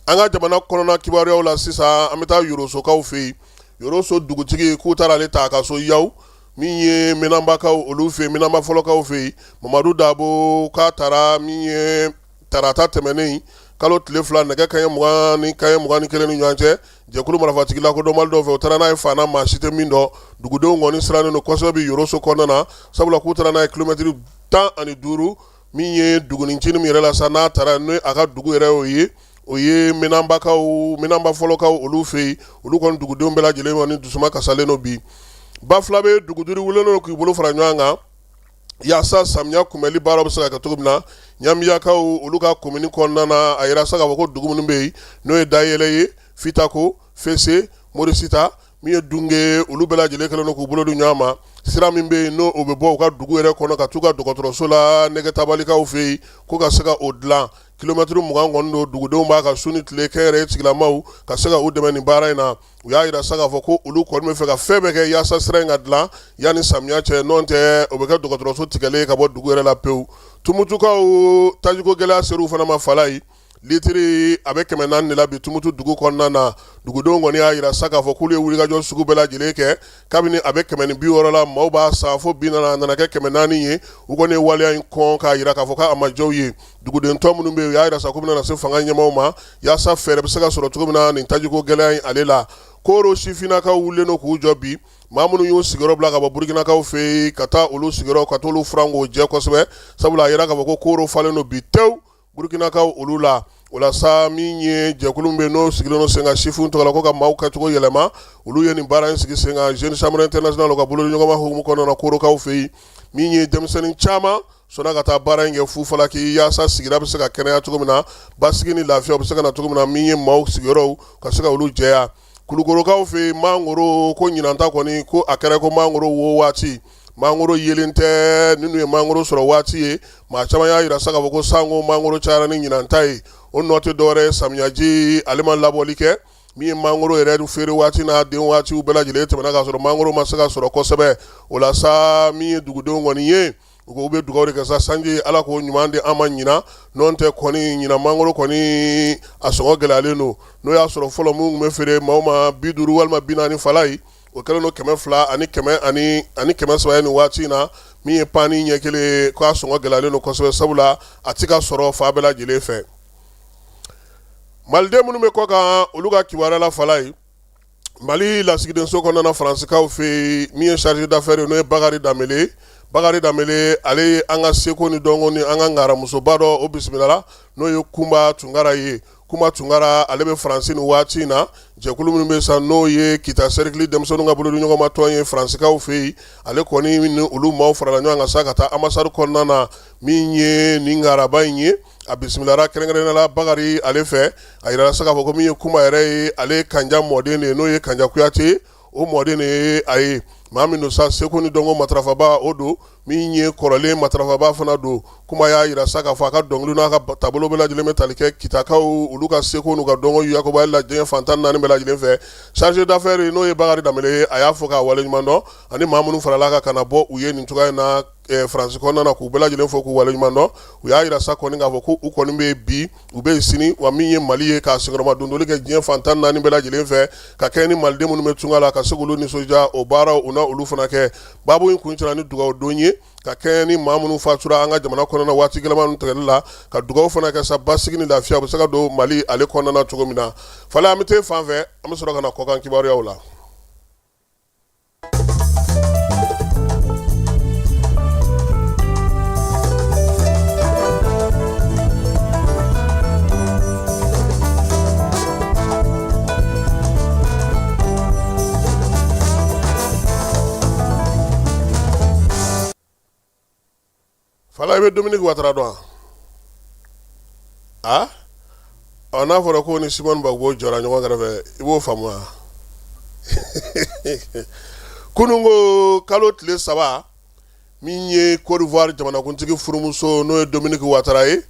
An ka jamana kɔnɔna kibaruyaw la sisan, an bɛ taa Yorosokaw fɛ yen. Yoroso dugutigi k'u taara ale ta a ka so Yawu, min ye Minanbakaw olu fɛ yen, Minanba fɔlɔkaw fɛ yen. Mamadu Dabo k'a taara min ye tarata tɛmɛnen, kalo tile 2, nɛgɛ kanɲɛ 20 ni kanɲɛ 21 ni ɲɔgɔn cɛ, jɛkulu marifatigi lakodɔnbali dɔw fɛ, u taara n'a ye fan na, maa si tɛ min dɔn. Dugudenw kɔni sirannen don kosɛbɛ bi Yoroso kɔnɔna na, sabula k'u taara n'a ye kilomɛtiri 15, min ye dugunicinin min yɛrɛ la sa, n'a taara n'o a ka dugu yɛrɛ y'o ye, o ye Minanbakaw, Minanba fɔlɔkaw olu fɛ yen. Olu kɔni dugudenw bɛɛ lajɛlen kɔni dusuma kasalen don bi. Bafulabe dugu 5 wulilen don k'u bolo fara ɲɔgɔn kan yaasa samiya kunbɛli baara bɛ se ka kɛ cogo min na Ɲanbiyakaw olu ka komini kɔnɔna na. A yira sa k'a fɔ ko dugu minnu bɛ yen, n'o ye Dayɛlɛ ye, Fitako, Fese, Morisita, min ye Dunge, olu bɛɛ lajɛlen kɛlen don k'u bolo di ɲɔgɔn ma. Sira min bɛ yen, n'o o bɛ bɔ u ka dugu yɛrɛ kɔnɔ ka t'u ka dɔgɔtɔrɔso la Nɛgɛtabalikaw fɛ yen, ko ka se ka o dilan. Kilomɛtiri 20 kɔni don. Dugudenw b'a ka su ni tile, kɛnyɛrɛye tigilamaw ka se ka u dɛmɛ nin baara in na. U y'a jira sa k'a fɔ ko olu kɔni bɛ fɛ ka fɛn bɛɛ kɛ yaasa sira in ka dilan yanni samiya cɛ, n'o tɛ o bɛ kɛ dɔgɔtɔrɔso tigɛlen ka bɔ dugu yɛrɛ la pewu. Tumutukaw, tajiko gɛlɛya ser'u fana ma Falayi. Litiri a bɛ 400 de la bi Tumutu dugu kɔnɔna na. Dugudenw kɔni y'a jira sa k'a fɔ k'olu ye wulikajɔ sugu bɛɛ lajɛlen kɛ kabini a bɛ 160 la, maaw b'a san, fo bi nana a nana kɛ 400 ye. U kɔni ye waleya in kɔn k'a jira k'a fɔ k'a ma diya u ye. Duguden tɔ minnu bɛ yen, u y'a jira sa k'u bɛna se fanga ɲɛmaaw ma yaasa fɛɛrɛ bɛ se ka sɔrɔ cogo min na nin tajiko gɛlɛya in ale la. Koro sifinnakaw wulilen don k'u jɔ bi. Maa minnu y'u sigiyɔrɔ bila ka bɔ Burukinakaw fɛ yen ka taa olu sigiyɔrɔ ka t'olu furan k'o jɛ kosɛbɛ, sabula a yira k'a fɔ ko Koro falen don bi tewu Burukinakaw olu la. O la sa, min ye jɛkulu bɛ n'o sigilen don sen kan sifinw tɔgɔ la ko ka maaw kɛcogo yɛlɛma, olu ye nin baara in sigi sen kan Jeune Chambre Internationale ka bolodiɲɔgɔnma hukumu kɔnɔna na Korokaw fɛ yen. Min ye denmisɛnnin caman sɔnna ka taa baara in kɛ fufalaki yaasa sigida bɛ se ka kɛnɛya cogo min na, basigi ni lafiya bɛ se ka na cogo min na, min ye maaw sigiyɔrɔw ka se ka olu jɛya. Kulukorokaw fɛ yen, mangoro ko ɲinanta kɔni ko a kɛra ko mangoro wo waati, mangoro yelen tɛ. Ninnu ye mangoro sɔrɔ waati ye. Maa caman y'a jira sa k'a fɔ ko sanko mangoro cayara ni ɲinanta ye. O nɔ tɛ dɔwɛrɛ ye, samiyaji ale ma labɔli kɛ. Min ye mangoro yɛrɛ feere waati n'a den waatiw bɛɛ lajɛlen tɛmɛna k'a sɔrɔ mangoro ma se ka sɔrɔ kosɛbɛ. O la sa, min ye dugudenw kɔni ye, u ko u bɛ dugawu de kɛ sa, sanji Ala k'o ɲuman di an ma ɲinan, n'o tɛ kɔni ɲinan mangoro kɔni a sɔngɔ gɛlɛyalen don. N'o y'a sɔrɔ fɔlɔ min tun bɛ feere maaw ma 50 walima 40 fala ye, o kɛlen don 200 ani 100 ani 300 ye nin waati in na. Min ye paani ɲɛ kelen ye, k'a sɔngɔ gɛlɛyalen don kosɛbɛ, sabula a tɛ ka sɔrɔ fan bɛɛ lajɛlen fɛ. Maliden minnu bɛ kɔkan, olu ka kibaruya la fala ye, Mali lasigidenso kɔnɔna Faransikaw fɛ yen, min ye chargé d'affaires ye, n'o ye Bakari Danbele. Bakari Danbele, ale ye an ka seko ni dɔnko ni an ka ngaramusoba dɔ o bisimilala, n'o ye Kunba Tunkara ye. Kunba Tunkara, ale bɛ Faransi nin waati in na. Jɛkulu minnu bɛ sa, n'o ye Kita cercle denmisɛnninw ka bolodiɲɔgɔnma tɔn ye Faransikaw fɛ yen, ale kɔni ni olu maaw farala ɲɔgɔn kan sa ka taa ambassade kɔnɔna na. Min ye nin ngaraba in ye, a bisimilara kɛrɛnkɛrɛnnenya la Bakari ale fɛ. A yirala sa k'a fɔ ko min ye Kunba yɛrɛ ye, ale ye Kanja mɔden de ye, n'o ye Kanja Kuyate, o mɔden de ye a ye. Maa min don sa, seko ni dɔnko matarafaba o don, min ye kɔrɔlen matarafaba fana don. Kunba y'a yira sa k'a fɔ a ka dɔnkili n'a ka taabolo bɛɛ lajɛlen bɛ tali kɛ Kitakaw olu ka seko n'u ka dɔnko yakubali la diɲɛ fan 14 bɛɛ lajɛlen fɛ. Chargé d'affaires, n'o ye Bakari Danbele ye, a y'a fɔ k'a waleɲuman dɔn, ani maa minnu farala a kan ka na bɔ u ye nin cogoya in na Faransi kɔnɔna na, k'u bɛɛ lajɛlen fo k'u waleɲuman dɔn. U y'a yira sa kɔni k'a fɔ ko u kɔni bɛ bi, u bɛ sini, wa min ye Mali ye, k'a senkɔrɔma dondoli kɛ diɲɛ fan 14 bɛɛ lajɛlen fɛ, ka kɛ ni maliden minnu bɛ tunga la, ka se k'olu nisɔndiya, o baaraw u na olu fana kɛ. Baabu in kuncɛra ni dugawu don ye ka kɛ ni maa minnu fatura an ka jamana kɔnɔna waati gɛlɛman ninnu tigɛli la, ka dugawu fana kɛ sa basigi ni lafiya bɛ se ka don Mali ale kɔnɔna cogo min na. Fala, an bɛ taa fan fɛ, an bɛ sɔrɔ ka na kɔkan kibaruyaw la. Fala, i bɛ Dominique Ouattara dɔn wa? A n'a fɔra ko ni Simone Gbagbo jɔra ɲɔgɔn kɛrɛfɛ, i b'o faamu wa? Kunun ko kalo tile 3, min ye Côte d'Ivoire jamanakuntigi furumuso, n'o ye Dominique Ouattara ye,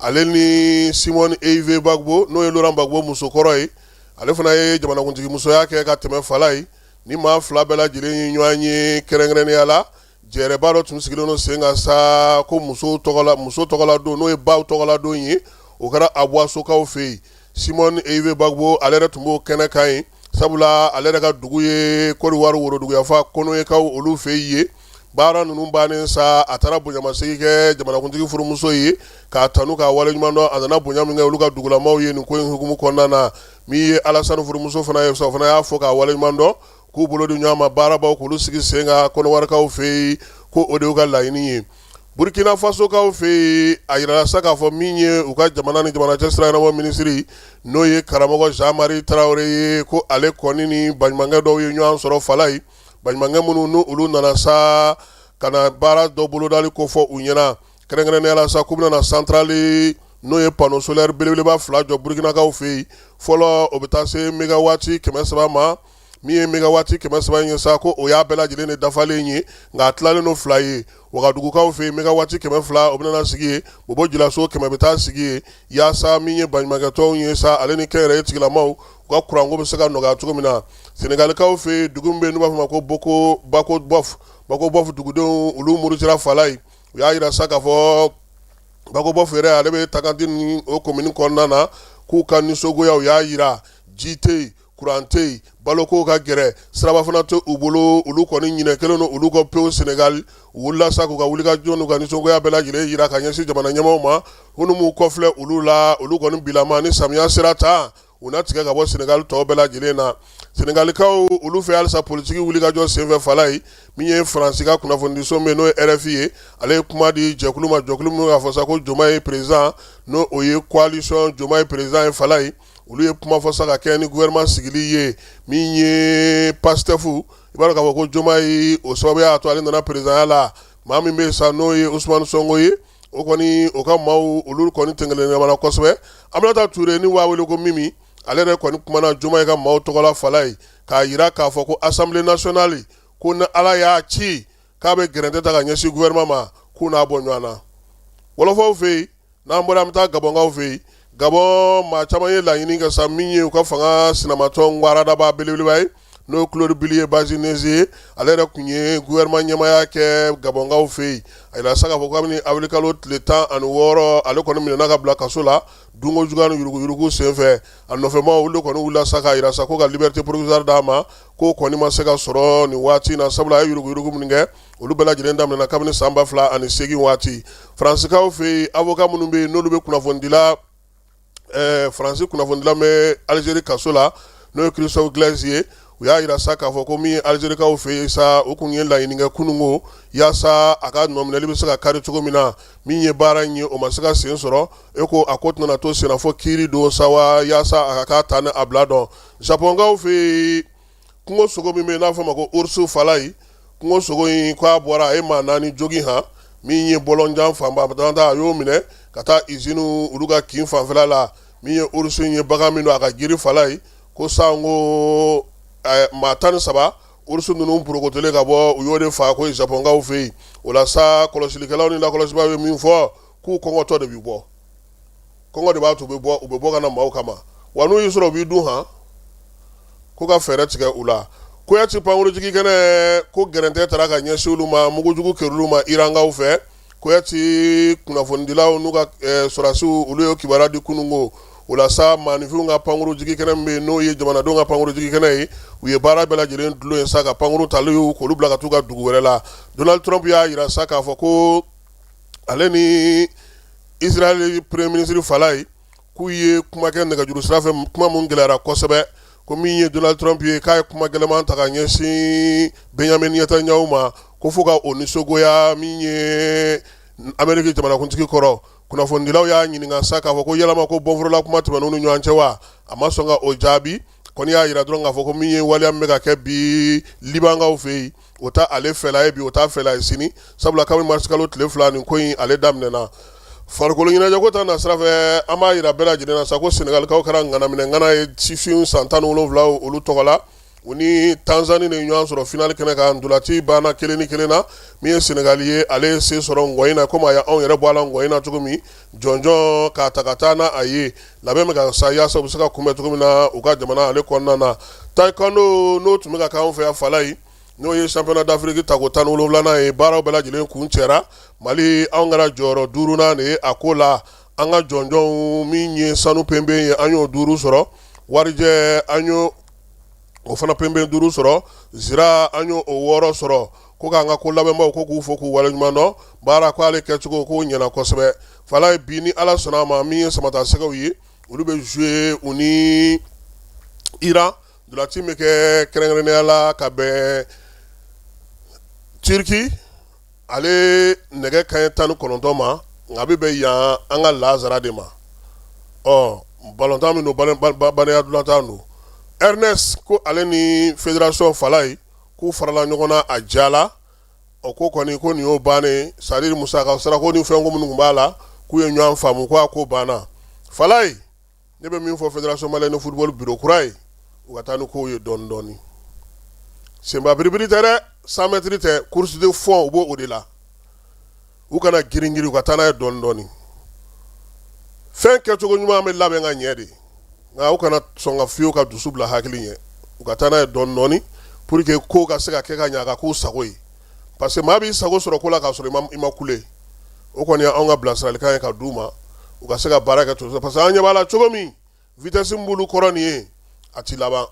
ale ni Simone Ehivet Gbagbo, n'o ye Laurent Gbagbo musokɔrɔ ye, ale fana ye jamanakuntigi musoya kɛ ka tɛmɛ fala ye, ni maa fila bɛɛ lajɛlen ye ɲɔgɔn ye kɛrɛnkɛrɛnnenya la jɛrɛba dɔ tun sigilen don sen kan sa, ko muso tɔgɔla don, n'o ye baw tɔgɔla don ye, o kɛra Aboissokaw fɛ yen. Simone Ehivet Gbagbo, ale yɛrɛ tun b'o kɛnɛ kan yen, sabula ale yɛrɛ ka dugu ye Côte d'Ivoire woroduguyanfan Konoyekaw olu fɛ yen. Baara ninnu bannen sa, a taara bonyamasegin kɛ jamanakuntigi furumuso ye, k'a tanu k'a waleɲuman dɔn. A nana bonya min kɛ olu ka dugulamaw ye nin ko in hukumu kɔnɔna na. Min ye Alassane furumuso fana ye sa, o fana y'a fɔ k'a waleɲuman dɔn, k'u bolo di ɲɔgɔn ma baarabaw k'olu sigi sen kan Kɔnɔwarikaw fɛ yen, ko o de y'u ka laɲini ye. Burkina Fasokaw fɛ yen, a yirala sa k'a fɔ min ye u ka jamana ni jamana cɛ sira ɲɛnabɔ minisiri, n'o ye karamɔgɔ Jean Marie Traoré ye, ko ale kɔni ni baɲumankɛ dɔw ye ɲɔgɔn sɔrɔ fala ye, baɲumankɛ minnu ni olu nana sa ka na baara dɔ bolodali kofɔ u ɲɛna, kɛrɛnkɛrɛnnenya la sa k'u bɛna na centrale, n'o ye panneau solaire belebeleba fila jɔ Burkinakaw fɛ yen. Fɔlɔ, o bɛ taa se mégawati 300 ma. Min ye mégawati 300 in ye sa, ko o y'a bɛɛ lajɛlen de dafalen ye, nka a tilalen don fila ye. Wagadugukaw fɛ yen, mégawati 200, o bɛna sigi yen. Bobo Julaso, 100 bɛ taa sigi yen, yaasa min ye baɲumankɛtɔnw ye sa, ale ni kɛnyɛrɛye tigilamaw, u ka kuranko bɛ se ka nɔgɔya cogo min na. Senegalikaw fɛ yen, dugu min bɛ yen n'u b'a fɔ ma ko Boko Bako Bof, Bako Bof dugudenw, olu murutira fala ye. U y'a yira sa k'a fɔ Bako Bof yɛrɛ, ale bɛ Takantine ni o komini kɔnɔna na, k'u ka nisɔngoya u y'a yira, ji tɛ yen, kuran tɛ yen, baloko ka gɛrɛ, siraba fana tɛ u bolo. Olu kɔni ɲinɛ kɛlen don olu kɔ pewu Senegali. U wulila sa k'u ka wulikajɔ n'u ka nisɔngoya bɛɛ lajɛlen yira ka ɲɛsin jamana ɲɛmaaw ma, minnu m'u kɔfilɛ olu la. Olu kɔni bilama, ni samiya sera tan, u na tigɛ ka bɔ Senegali tɔw bɛɛ lajɛlen na. Senegalikaw olu fɛ halisa, politiki wulikajɔ senfɛ fala ye, min ye Faransi ka kunnafonidiso min n'o ye RFI ye, ale ye kuma di jɛkulu ma, jɛkulu min k'a fɔ sa ko Diomaye président, n'o o ye coalition Diomaye président ye fala ye. Olu ye kuma fɔ sa ka kɛ ni gouvernement sigili ye. Min ye Pastef, i b'a dɔn k'a fɔ ko Diomaye, o sababu y'a to ale nana présidentya la. Maa min bɛ sa, n'o ye Ousmane Sonko ye, o kɔni o ka maaw olu kɔni tɛnkelen ɲɔgɔn kosɛbɛ. Aminata Touré ni b'a wele ko Mimi, ale yɛrɛ kɔni kumana Diomaye ka maaw tɔgɔla fala ye, k'a yira k'a fɔ ko Assemblée nationale, ko ni Ala y'a ci k'a bɛ gɛrɛntɛ ta ka ɲɛsin gouvernement ma, k'u n'a bɔ ɲɔgɔn na. Wɔlɔfɔw fɛ yen, n'an bɔra, an bɛ taa Gabɔnkaw fɛ yen. Gabon maa caman ye laɲini kɛ sa min ye u ka fanga sinamatɔn waradaba belebeleba ye n'o ye Claude Biliye Byuguze ye ale yɛrɛ tun ye gouvernement ɲɛmaaya kɛ Gabɔnkaw fɛ yen a yira sa k'a fɔ kabini avril kalo tile 16 ale kɔni minɛna ka bila kaso la dunko juguya ni yuruguyurugu senfɛ a nɔfɛmaw olu de kɔni wulila sa k'a yira sa ko ka liberté provisoire d'a ma k'o kɔni ma se ka sɔrɔ nin waati in na sabula a ye yuruguyurugu minnu kɛ olu bɛɛ lajɛlen daminɛna kabini san 2008 waati Faransikaw fɛ yen avocat minnu bɛ yen n'olu bɛ kunnafonidila Faransi kunnafonidila bɛ Algérie kaso la n'o ye Christophe Gleizes ye u y'a yira sa k'a fɔ ko min ye Algérikaw fɛ yen sa u kun ye laɲini kɛ kununko yaasa a ka nɔminɛli bɛ se ka kari cogo min na min ye baara in ye o ma se ka sen sɔrɔ e ko a ko tɛna to senna fo kiiri don sa wa yaasa a ka k'a ta ni a bila dɔn Japɔnkaw fɛ yen kungo sogo min bɛ yen n'a fɔ ma ko ours falayi kungo sogo in k'a bɔra a ye maa 4 jogin han min ye bɔlɔnjan fanba a y'o minɛ ka taa izini olu ka kin fanfɛla la min ye ours in ye bagan min don a ka girin falayi ko sanko maa 13 ours ninnu porokotolen ka bɔ u y'o de faa ko Japɔnkaw fɛ yen o la sa kɔlɔsilikɛlaw ni lakɔlɔsibaaw ye min fɔ k'u kɔngɔtɔ de bɛ bɔ kɔngɔ de b'a to u bɛ bɔ u bɛ bɔ ka na maaw kama wa n'u y'i sɔrɔ u b'i dun han ko ka fɛɛrɛ tigɛ u la Kowɛti pankurujigi kɛnɛ ko gɛrɛntɛ taara ka ɲɛsin olu ma mugujugu kerunna u ma Irankaw fɛ Kowɛti kunnafonidilaw n'u ka sɔrɔdasiw olu ye kibaruya di kununko o la sa maaninfinw ka pankurujigi kɛnɛ min bɛ yen n'o ye jamanadenw ka pankurujigi kɛnɛ ye u ye baara bɛɛ lajɛlen dulon yen sa ka pankuru taliw k'olu bila ka t'u ka dugu wɛrɛ la Donald Trump y'a yira sa k'a fɔ ko ale ni Israël premier ministre falayi k'u ye kuma kɛ nɛgɛjuru sira fɛ kuma mun gɛlɛyara kosɛbɛ ko min ye Donald Trump ye k'a ye kuma gɛlɛman ta ka ɲɛsin Benjamin Netanyahu ma ko fo ka o nisɔngoya min ye Ameriki jamanakuntigi kɔrɔ kunnafonidilaw y'a ɲininka sa k'a fɔ ko yalama ko bɔnforola kuma tɛmɛn'u ni ɲɔgɔn cɛ wa a ma sɔn ka o jaabi kɔni y'a yira dɔrɔn k'a fɔ ko min ye waleya min bɛ ka kɛ bi Libankaw fɛ yen o ta ale fɛla ye bi o t'a fɛla ye sini sabula kabini marisikalo tile 2 nin ko in ale daminɛna farikolo ɲɛnajɛ ko ta na sira fɛ an b'a yira bɛɛ lajɛlen na sa ko Senegalikaw kɛra ŋanaminɛ ŋana ye sifin san 17 olu tɔgɔ la u ni Tanzanie de ɲɔgɔn sɔrɔ finali kɛnɛ kan ntolaci banna 1-1 na min ye Senegali ye ale ye se sɔrɔ ngɔyin na komi a y'anw yɛrɛ bɔ a la ngɔyin na cogo min jɔnjɔn k'a ta ka taa n'a a ye labɛn bɛ ka sa yaasa u bɛ se ka kunbɛn cogo min na u ka jamana ale kɔnɔna na taekwondo n'o tun bɛ ka k'anw fɛ yan falayi n'o ye championnat d'Afrique tako 17nan ye baaraw bɛɛ lajɛlen kuncɛra Mali anw kɛra jɔyɔrɔ 5nan de ye a ko la an ka jɔnjɔnw min ye sanu penpen ye an y'o 5 sɔrɔ warijɛ an y'o o fana penpen 5 sɔrɔ zira an y'o 6 sɔrɔ ko k'an ka ko labɛnbaw ko k'u fo k'u waleɲuman dɔn baara ko ale kɛcogo k'o ɲɛna kosɛbɛ falayi bi ni Ala sɔnna a ma min ye samatasɛgɛw ye olu bɛ jouer u ni Iran ntolaci bɛ kɛ kɛrɛnkɛrɛnnenya la ka bɛn Turki ale nɛgɛ kanɲɛ 19 ma nka a bɛ bɛn yan an ka lazara de ma ɔ balontan min don badenya ntolatan don Ernest ko ale ni fédération falayi k'u farala ɲɔgɔn na a jala o ko kɔni ko nin y'o bannen c'est-à-dire musaka sarako ni fɛnko minnu tun b'a la k'u ye ɲɔgɔn faamu ko a ko banna falayi ne bɛ min fɔ fédération malienne de football bureau kura ye u ka taa ni kow ye dɔɔni dɔɔni senba biribiri tɛ dɛ 100 mètres tɛ course de fond u b'o o de la u kana girin girin u ka taa n'a ye dɔɔni dɔɔni fɛn kɛcogo ɲuman bɛ labɛn ka ɲɛ de nka u kana sɔn ka fiyewu ka dusu bila hakili ɲɛ u ka taa n'a ye dɔɔni dɔɔni pour que ko ka se ka kɛ ka ɲɛ a ka k'u sago ye parce que maa b'i sago sɔrɔ ko la k'a sɔrɔ i ma kule o kɔni y'anw ka bilasiralikan ye ka d'u ma u ka se ka baara kɛ cogo parce que an ɲɛ b'a la cogo min vitesse min b'olu kɔrɔ nin ye a ti laban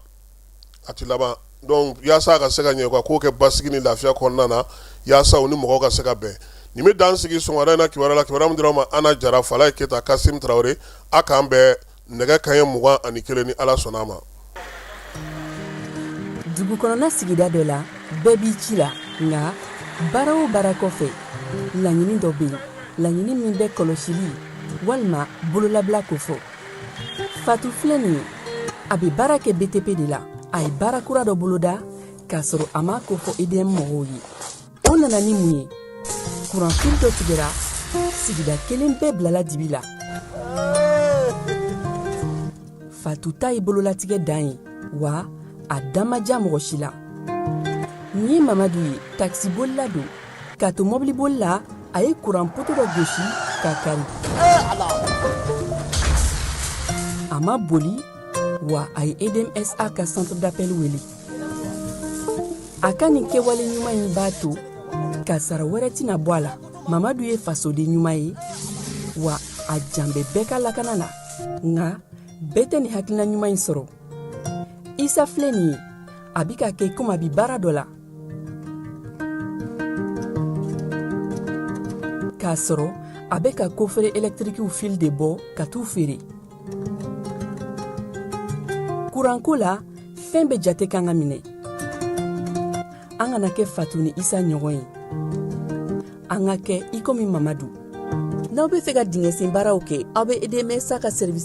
a ti laban donc yaasa a ka se ka ɲɛ u ka ko kɛ basigi ni lafiya kɔnɔna na yaasa u ni mɔgɔw ka se ka bɛn nin bɛ dan sigi sɔgɔmada in na kibaruya la kibaruya min dira aw ma Ana Jara Falaye Keyita Kasim Tarawele a k'an bɛn nɛgɛ kanɲɛ 21 ni Ala sɔnna a ma. Dugu kɔnɔna sigida dɔ la, bɛɛ b'i ci la nka baara o baara kɔfɛ laɲini dɔ bɛ yen laɲini min bɛ kɔlɔsili walima bololabila kofɔ Fatu filɛ nin ye a bɛ baara kɛ BTP de la a ye baara kura dɔ boloda k'a sɔrɔ a m'a kofɔ EDM mɔgɔw ye o nana ni mun ye kuranfili dɔ tigɛra sigida kelen bɛɛ bilala dibi la Fatu ta ye bololatigɛ dan ye wa a da ma diya mɔgɔ si la nin ye Mamadu ye takisibolila don k'a to mɔbiliboli la a ye kuran poto dɔ gosi k'a kari. ma boli wa a ye edmsa ka centre d'appel wele a ka nin kɛwale ɲuman in b'a to kasara wɛrɛ tɛna bɔ a la mamadu ye fasoden ɲuman ye wa a jan bɛ bɛɛ ka lakana na nka bɛɛ tɛ nin hakilina ɲuman in sɔrɔ isa filɛ nin ye a bi ka kɛ komi a bi baara dɔ la k'a sɔrɔ a bɛ ka kofere ɛlɛtirikiw fil de bɔ ka t'u feere kuranko la fɛn bɛɛ jate kan ka minɛ an kana kɛ fatu ni isa ɲɔgɔn ye an ka kɛ i komi mamadu n'aw bɛ fɛ ka dingɛsen baaraw kɛ aw bɛ edmsa ka service.